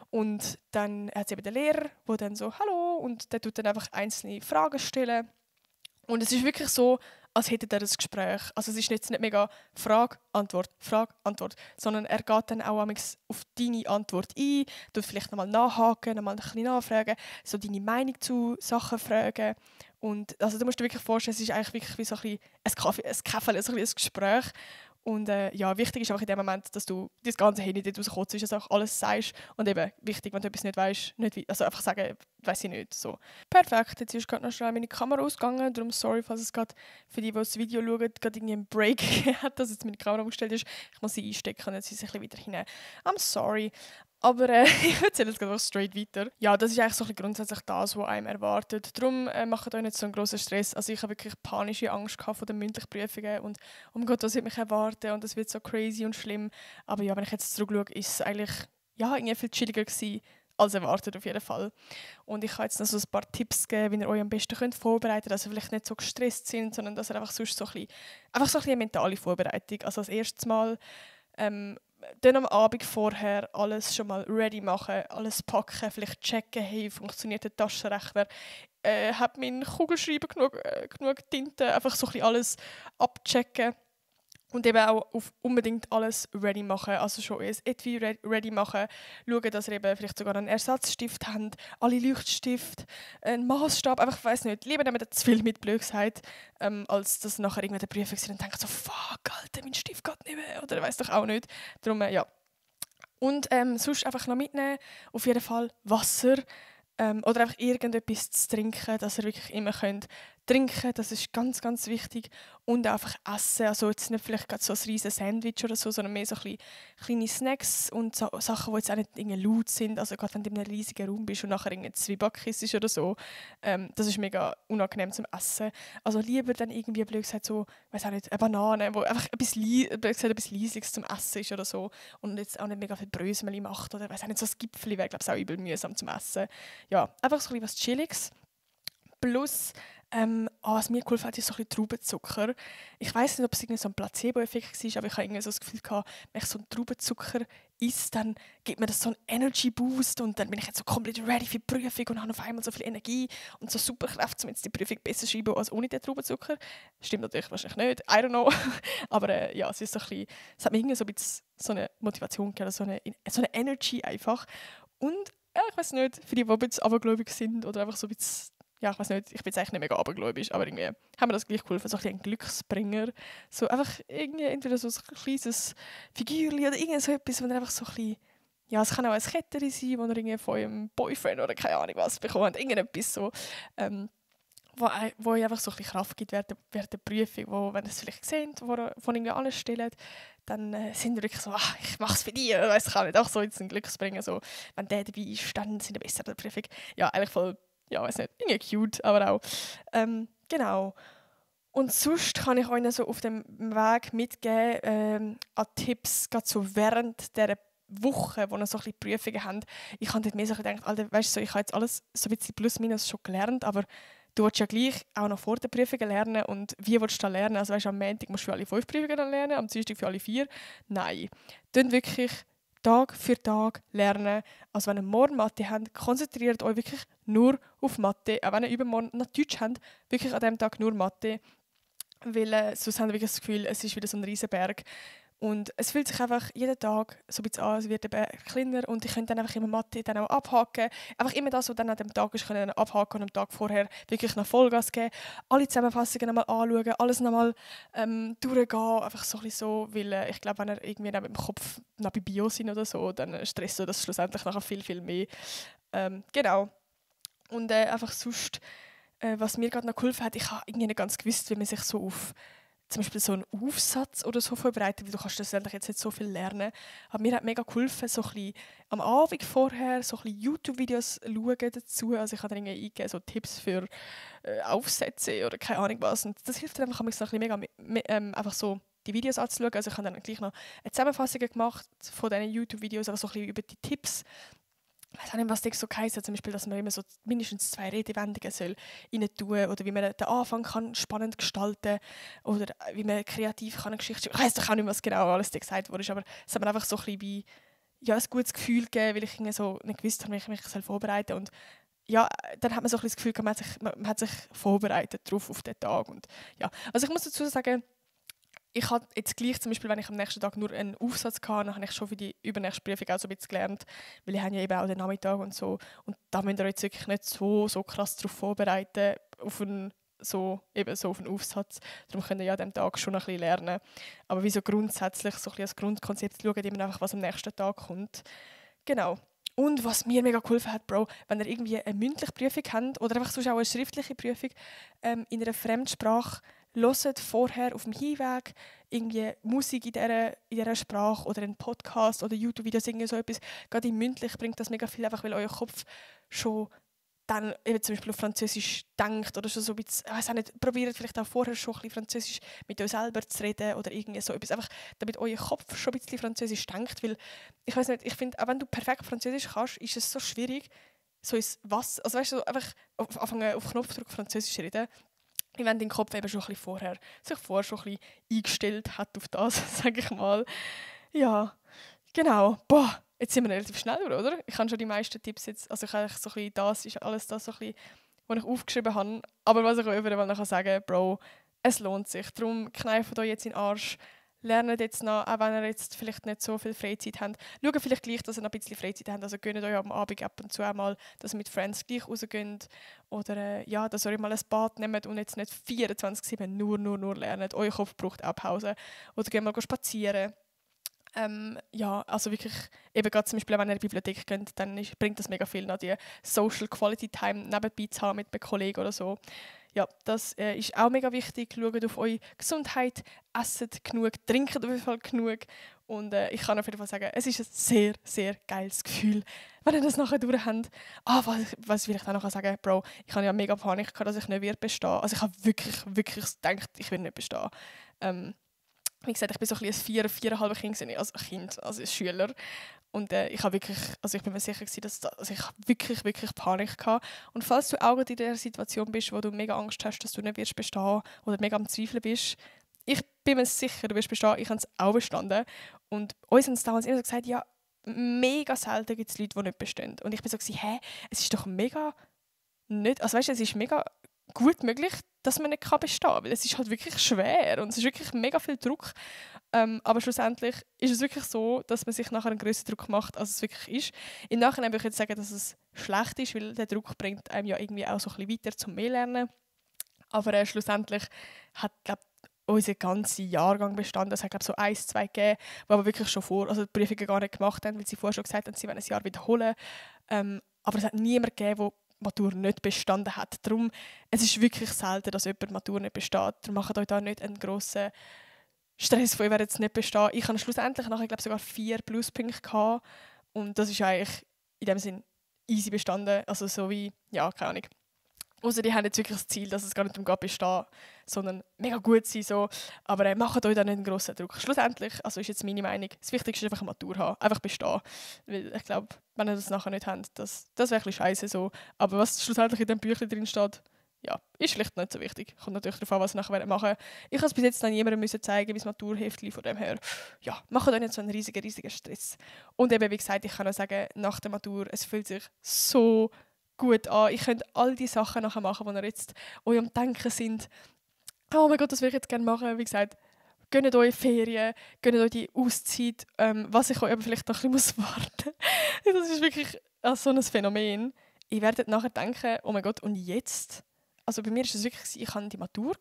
Und dann hat es eben den Lehrer, der dann so «Hallo» und der tut dann einfach einzelne Fragen stellen. Und es ist wirklich so, als hätte er ein Gespräch. Also es ist jetzt nicht mega Frage, Antwort, sondern er geht dann auch auf deine Antwort ein, tut vielleicht nochmal nachhaken, nochmal ein bisschen nachfragen, so deine Meinung zu Sachen fragen. Und also du musst dir wirklich vorstellen, es ist eigentlich wirklich wie so ein Kaffee, so ein Gespräch. Und wichtig ist auch in dem Moment, dass du das ganze Handy dort rauskotzt, dass du auch alles sagst. Und eben wichtig, wenn du etwas nicht weißt, also einfach sagen, weiss ich nicht. So. Perfekt, jetzt ist gerade noch schnell meine Kamera ausgegangen, darum sorry, falls es gerade für die das Video schauen, gerade irgendwie einen Break hat, dass jetzt meine Kamera umgestellt ist. Ich muss sie einstecken und jetzt ist sie ein bisschen wieder hinein. I'm sorry. Aber ich erzähle jetzt gerade straight weiter. Ja, das ist eigentlich so ein bisschen grundsätzlich das, was einem erwartet. Darum macht euch nicht so einen grossen Stress. Also ich habe wirklich panische Angst vor den mündlichen Prüfungen und oh mein Gott, was wird mich erwarten und es wird so crazy und schlimm. Aber ja, wenn ich jetzt zurückschaue, ist es eigentlich irgendwie viel chilliger gewesen, als erwartet auf jeden Fall. Und ich kann jetzt noch so ein paar Tipps geben, wie ihr euch am besten vorbereiten könnt, dass ihr vielleicht nicht so gestresst sind, sondern dass ihr einfach sonst so ein bisschen eine mentale Vorbereitung. Also als erstes Mal dann am Abend vorher alles schon mal ready machen, alles packen, vielleicht checken, hey, funktioniert der Taschenrechner, hat mein Kugelschreiber genug Tinte, einfach so ein bisschen alles abchecken. Und eben auch unbedingt alles ready machen, also schon ein Etui ready machen, schauen, dass ihr eben vielleicht sogar einen Ersatzstift habt, alle Leuchtstifte, einen Maßstab, einfach, ich weiss nicht, lieber nehmen zu viel mit, blöd gesagt, als dass nachher irgendwann der Prüfer ist und denkt so, fuck, Alter, mein Stift geht nicht mehr, oder weiss doch auch nicht. Darum, ja. Und sonst einfach noch mitnehmen, auf jeden Fall Wasser, oder einfach irgendetwas zu trinken, dass ihr wirklich immer könnt trinken, das ist ganz, ganz wichtig. Und einfach essen, also jetzt nicht vielleicht gerade so ein riesiges Sandwich oder so, sondern mehr so ein bisschen kleine Snacks und so Sachen, die jetzt auch nicht irgendwie laut sind. Also gerade wenn du in einem riesigen Raum bist und nachher irgendwie Zwieback isst oder so, das ist mega unangenehm zum Essen. Also lieber dann irgendwie, blöd gesagt, so, weiß auch nicht, eine Banane, wo einfach etwas Leisliches zum Essen ist oder so und jetzt auch nicht mega viel Brösmeli macht oder weiß auch nicht, so ein Gipfeli wäre, glaube ich, auch übel mühsam zum Essen. Ja, einfach so ein bisschen was Chilliges. Plus, was mir geholfen hat, ist so ein bisschen Traubenzucker. Ich weiss nicht, ob es irgendwie so ein Placebo-Effekt war, aber ich habe irgendwie so das Gefühl gehabt, wenn ich so einen Traubenzucker isst, dann gibt mir das so einen Energy-Boost und dann bin ich jetzt so komplett ready für die Prüfung und habe auf einmal so viel Energie und so super Kraft, um jetzt die Prüfung besser zu schreiben als ohne den Traubenzucker. Stimmt natürlich wahrscheinlich nicht, I don't know. Aber ja, es ist so ein bisschen, es hat mir irgendwie so ein bisschen so eine Motivation gegeben, so eine Energy einfach. Und ja, ich weiß nicht, für die ein bisschen abergläubig sind oder einfach so ein bisschen, ja, ich weiß nicht, ich bin jetzt eigentlich nicht mega abergläubisch, aber irgendwie haben wir das gleich geholfen, so ein Glücksbringer. So einfach irgendwie entweder so ein kleines Figürchen oder irgend so etwas, wo dann einfach so ein bisschen, ja, es kann auch ein Kettchen sein, wo ihr irgendwie von eurem Boyfriend oder keine Ahnung was bekommt, irgendetwas so, wo euch einfach so ein bisschen Kraft gibt während der Prüfung, wo, wenn ihr es vielleicht seht, wo ihr von irgendwie alles stellt, dann sind wir wirklich so, ich mache es für dich, oder weiss ich auch nicht, auch so jetzt ein Glücksbringer, so, wenn der dabei ist, dann sind wir besser in der Prüfung. Ja, eigentlich voll, ja, weiß nicht, irgendwie cute, aber auch. Genau. Und sonst kann ich euch so auf dem Weg mitgeben an Tipps, gerade so während dieser Woche, wo ihr so ein bisschen Prüfungen habt. Ich habe dort mehr so gedacht, Alter, weißt du, so, ich habe jetzt alles so ein bisschen plus minus schon gelernt, aber du willst ja gleich auch noch vor den Prüfungen lernen und wie willst du da lernen? Also weißt, am Montag musst du für alle 5 Prüfungen dann lernen, am Dienstag für alle 4. Nein. Dann wirklich Tag für Tag lernen. Also wenn ihr morgen Mathe habt, konzentriert euch wirklich nur auf Mathe. Auch wenn ihr übermorgen noch Deutsch habt, wirklich an diesem Tag nur Mathe. Weil sonst habt ihr wirklich das Gefühl, es ist wieder so ein Riesenberg. Und es fühlt sich einfach jeden Tag so ein bisschen an, es wird der Berg kleiner und ich könnte dann einfach immer Mathe dann auch abhaken. Einfach immer das, was dann an dem Tag ist, können abhaken und am Tag vorher wirklich noch Vollgas geben. Alle Zusammenfassungen nochmal anschauen, alles nochmal durchgehen. Einfach so ein bisschen so, weil ich glaube, wenn ihr irgendwie mit dem Kopf noch bei Bio sind oder so, dann stresst ihr das schlussendlich nachher viel, viel mehr. Genau. Und einfach sonst, was mir gerade noch geholfen hat, ich habe irgendwie nicht ganz gewusst, wie man sich so auf zum Beispiel so einen Aufsatz oder so vorbereiten, weil du kannst das jetzt nicht so viel lernen. Aber mir hat mega geholfen, so ein bisschen am Abend vorher so ein bisschen YouTube-Videos schauen dazu. Also ich habe da irgendwie eingegeben, so Tipps für Aufsätze oder keine Ahnung was. Und das hilft dann einfach, mich so ein bisschen mega einfach so die Videos anzuschauen. Also ich habe dann gleich noch eine Zusammenfassung gemacht von diesen YouTube-Videos, aber so ein bisschen über die Tipps. Ich weiß auch nicht, was das so heisst, zum Beispiel, dass man immer so mindestens 2 Redewendungen soll rein tun oder wie man den Anfang kann spannend gestalten oder wie man kreativ kann eine Geschichte schreiben. Ich weiss doch auch nicht, was genau alles gesagt wurde, aber es hat mir einfach so ein bisschen wie, ja, ein gutes Gefühl gegeben, weil ich irgendwie so nicht gewusst habe, wie ich mich vorbereiten soll. Und ja, dann hat man so ein bisschen das Gefühl, man hat sich vorbereitet drauf auf den Tag. Und, ja. Also ich muss dazu sagen, ich habe jetzt gleich, zum Beispiel, wenn ich am nächsten Tag nur einen Aufsatz hatte, dann habe ich schon für die übernächste Prüfung auch so ein bisschen gelernt, weil ich habe ja eben auch den Nachmittag und so. Und da müsst ihr euch jetzt wirklich nicht so krass darauf vorbereiten, auf einen Aufsatz. Darum könnt ihr ja an diesem Tag schon ein bisschen lernen. Aber wie so grundsätzlich, so ein bisschen als Grundkonzept, schaut immer einfach, was am nächsten Tag kommt. Genau. Und was mir mega geholfen hat, Bro, wenn ihr irgendwie eine mündliche Prüfung habt oder einfach sonst auch eine schriftliche Prüfung in einer Fremdsprache, hört vorher auf dem Hinweg irgendwie Musik in dieser Sprache oder einen Podcast oder YouTube-Videos, irgendwie so etwas. Gerade im mündlich bringt das mega viel, einfach weil euer Kopf schon dann eben zum Beispiel auf Französisch denkt oder schon so ein bisschen, ich weiss auch nicht, probiert vielleicht auch vorher schon ein bisschen Französisch mit euch selber zu reden oder irgendwie so etwas, einfach damit euer Kopf schon ein bisschen Französisch denkt, weil ich weiß nicht, ich finde, auch wenn du perfekt Französisch kannst, ist es so schwierig, so ins Was, also weißt du, so einfach anfangen auf Knopfdruck Französisch reden, wie wenn dein Kopf eben schon ein bisschen vorher schon ein bisschen eingestellt hat auf das, sage ich mal. Ja, genau. Boah, jetzt sind wir relativ schnell, oder? Ich habe schon die meisten Tipps jetzt, also ich habe so ein bisschen, das ist alles das, so ein bisschen, was ich aufgeschrieben habe. Aber was ich auch überall noch sagen kann, Bro, es lohnt sich. Darum kneift euch jetzt in den Arsch. Lernt jetzt noch, auch wenn ihr jetzt vielleicht nicht so viel Freizeit habt. Schaut vielleicht gleich, dass ihr noch ein bisschen Freizeit habt. Also gönnt euch am Abend ab und zu einmal, dass ihr mit Friends gleich rausgeht. Oder ja, dass ihr mal ein Bad nehmt und jetzt nicht 24/7 nur lernt. Euer Kopf braucht auch Pause. Oder geht mal spazieren. Ja, also wirklich, eben gerade zum Beispiel, wenn ihr in die Bibliothek geht, dann bringt das mega viel, noch die Social Quality Time nebenbei zu haben mit einem Kollegen oder so. Ja, das ist auch mega wichtig. Schaut auf eure Gesundheit, esset genug, trinkt auf jeden Fall genug. Und ich kann auf jeden Fall sagen, es ist ein sehr, sehr geiles Gefühl, wenn ihr das nachher durch habt. Was will ich da noch sagen? Bro, ich hatte ja mega Panik gehabt, dass ich nicht bestehen werde. Also ich habe wirklich gedacht, ich werde nicht bestehen. Wie gesagt, ich war so ein bisschen ein 4,5 Kind, also ein Schüler. Und ich bin mir sicher gewesen, dass ich wirklich Panik hatte. Und falls du auch in der Situation bist, wo du mega Angst hast, dass du nicht wirst bestehen oder mega am Zweifeln bist, ich bin mir sicher, du wirst bestehen. Ich habe es auch bestanden. Und uns haben es damals immer so gesagt, ja, mega selten gibt es Leute, die nicht bestehen. Und ich bin so hä, es ist doch mega nicht, also weißt du, es ist mega gut möglich, dass man nicht bestehen kann, weil es ist halt wirklich schwer und es ist wirklich mega viel Druck. Aber schlussendlich ist es wirklich so, dass man sich nachher einen grösseren Druck macht, als es wirklich ist. Im Nachhinein würde ich jetzt sagen, dass es schlecht ist, weil der Druck bringt einem ja irgendwie auch so ein bisschen weiter zum mehr lernen. Aber schlussendlich hat, glaube unser ganzer Jahrgang bestanden. Es hat, glaube so 1, 2 gegeben, die aber wirklich schon die Prüfungen gar nicht gemacht haben, weil sie vorher schon gesagt haben, sie wollen ein Jahr wiederholen. Aber es hat niemand gegeben, der Matur nicht bestanden hat. Darum, es ist wirklich selten, dass jemand Matur nicht besteht. Darum macht euch da nicht einen grossen Stress von, ich werde jetzt nicht bestehen. Ich habe schlussendlich nachher, glaube sogar 4 Pluspunkte gehabt. Und das ist eigentlich in dem Sinn easy bestanden. Also so wie, ja, keine Ahnung. Außer die haben jetzt wirklich das Ziel, dass es gar nicht darum geht, bestehen, sondern mega gut sein. So. Aber macht euch da nicht einen grossen Druck. Schlussendlich, also ist jetzt meine Meinung, das Wichtigste ist einfach eine Matur haben. Einfach bestehen. Weil ich glaube, wenn ihr das nachher nicht habt, das wäre ein bisschen scheiße so. Aber was schlussendlich in dem Büchlein drin steht, ja, ist vielleicht nicht so wichtig. Kommt natürlich darauf an, was ihr nachher machen wollt. Ich habe es bis jetzt noch niemandem müssen zeigen, mein Maturheftchen von dem her. Ja, macht euch nicht so einen riesigen Stress. Und eben, wie gesagt, ich kann auch sagen, nach der Matur, es fühlt sich so gut an. Ich könnt all die Sachen nachher machen, die ihr jetzt euch am Denken sind. Oh mein Gott, das würde ich jetzt gerne machen. Wie gesagt, gönnt euch Ferien, gönnt euch die Auszeit. Was ich euch aber vielleicht noch ein bisschen warten muss. Das ist wirklich so ein Phänomen. Ihr werdet nachher denken, oh mein Gott, und jetzt? Also bei mir ist es wirklich so, ich hatte die Matur,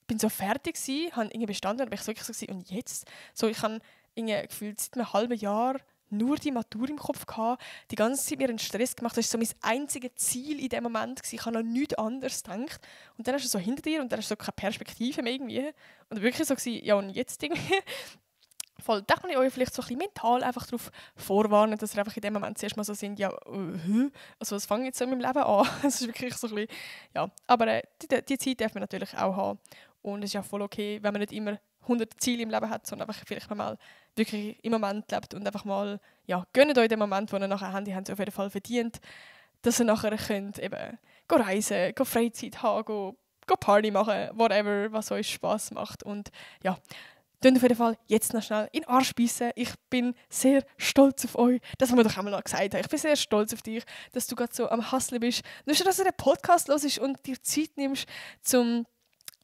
bin so fertig gewesen, habe irgendwie bestanden, aber ich so wirklich so, und jetzt? So, ich habe gefühlt seit einem halben Jahr nur die Matur im Kopf gehabt, die ganze Zeit mir einen Stress gemacht. Das war so mein einziges Ziel in dem Moment. Ich habe an nichts anderes gedacht. Und dann hast du so hinter dir und dann hast du so keine Perspektive mehr irgendwie. Und wirklich so gewesen, ja und jetzt irgendwie. Voll, da kann ich euch vielleicht so ein bisschen mental einfach darauf vorwarnen, dass ihr einfach in dem Moment zuerst mal so sind, ja, also was fange ich jetzt so in meinem Leben an? Das ist wirklich so ein bisschen, ja. Aber die Zeit darf man natürlich auch haben. Und es ist ja voll okay, wenn man nicht immer 100 Ziele im Leben hat, sondern einfach vielleicht mal wirklich im Moment lebt und einfach mal, ja, gönnt euch den Moment, wo ihr nachher habt, die haben es auf jeden Fall verdient, dass ihr nachher könnt eben reisen, Freizeit haben, Party machen, whatever, was euch Spass macht. Und ja, auf jeden Fall jetzt noch schnell in den Arsch beißen. Ich bin sehr stolz auf euch. Das haben wir doch einmal noch gesagt. Ich bin sehr stolz auf dich, dass du gerade so am Hustlen bist. Nur schon, dass du den Podcast hörst und dir Zeit nimmst, um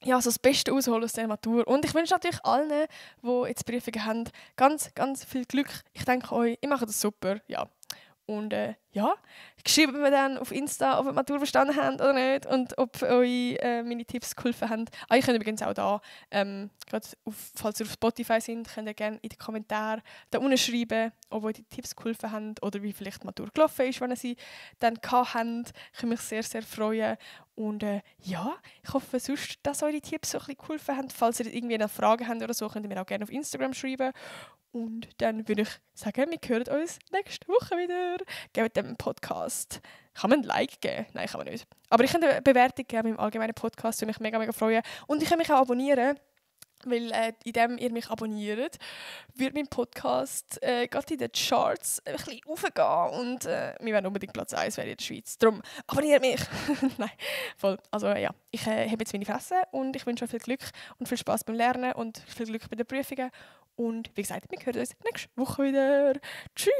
so das Beste rausholen aus dieser Matur. Und ich wünsche natürlich allen, die jetzt Prüfungen haben, ganz viel Glück. Ich denke euch, ihr macht das super. Ja. Und ja, schreibt mir dann auf Insta, ob ihr die Matur verstanden habt oder nicht und ob euch meine Tipps geholfen haben. Ihr könnt übrigens auch da, falls ihr auf Spotify sind, könnt ihr gerne in den Kommentaren da unten schreiben, ob euch die Tipps geholfen haben oder wie vielleicht die Matur gelaufen ist, wenn ihr sie dann gehabt habt. Ich würde mich sehr, sehr freuen. Und ja, ich hoffe sonst, dass euch die Tipps so ein bisschen geholfen haben. Falls ihr irgendwie noch Fragen habt oder so, könnt ihr mir auch gerne auf Instagram schreiben. Und dann würde ich sagen, wir hören uns nächste Woche wieder. Gebt dem Podcast. Kann man ein Like geben? Nein, kann man nicht. Aber ich kann eine Bewertung geben im allgemeinen Podcast, würde mich mega, mega freuen. Und ich kann mich auch abonnieren, weil indem ihr mich abonniert, wird mein Podcast gerade in den Charts ein bisschen raufgehen und wir werden unbedingt Platz 1 werden in der Schweiz. Darum abonniert mich! Nein, voll. Also ja, ich habe jetzt meine Fresse und ich wünsche euch viel Glück und viel Spaß beim Lernen und viel Glück bei den Prüfungen. Und wie gesagt, wir hören uns nächste Woche wieder. Tschüss!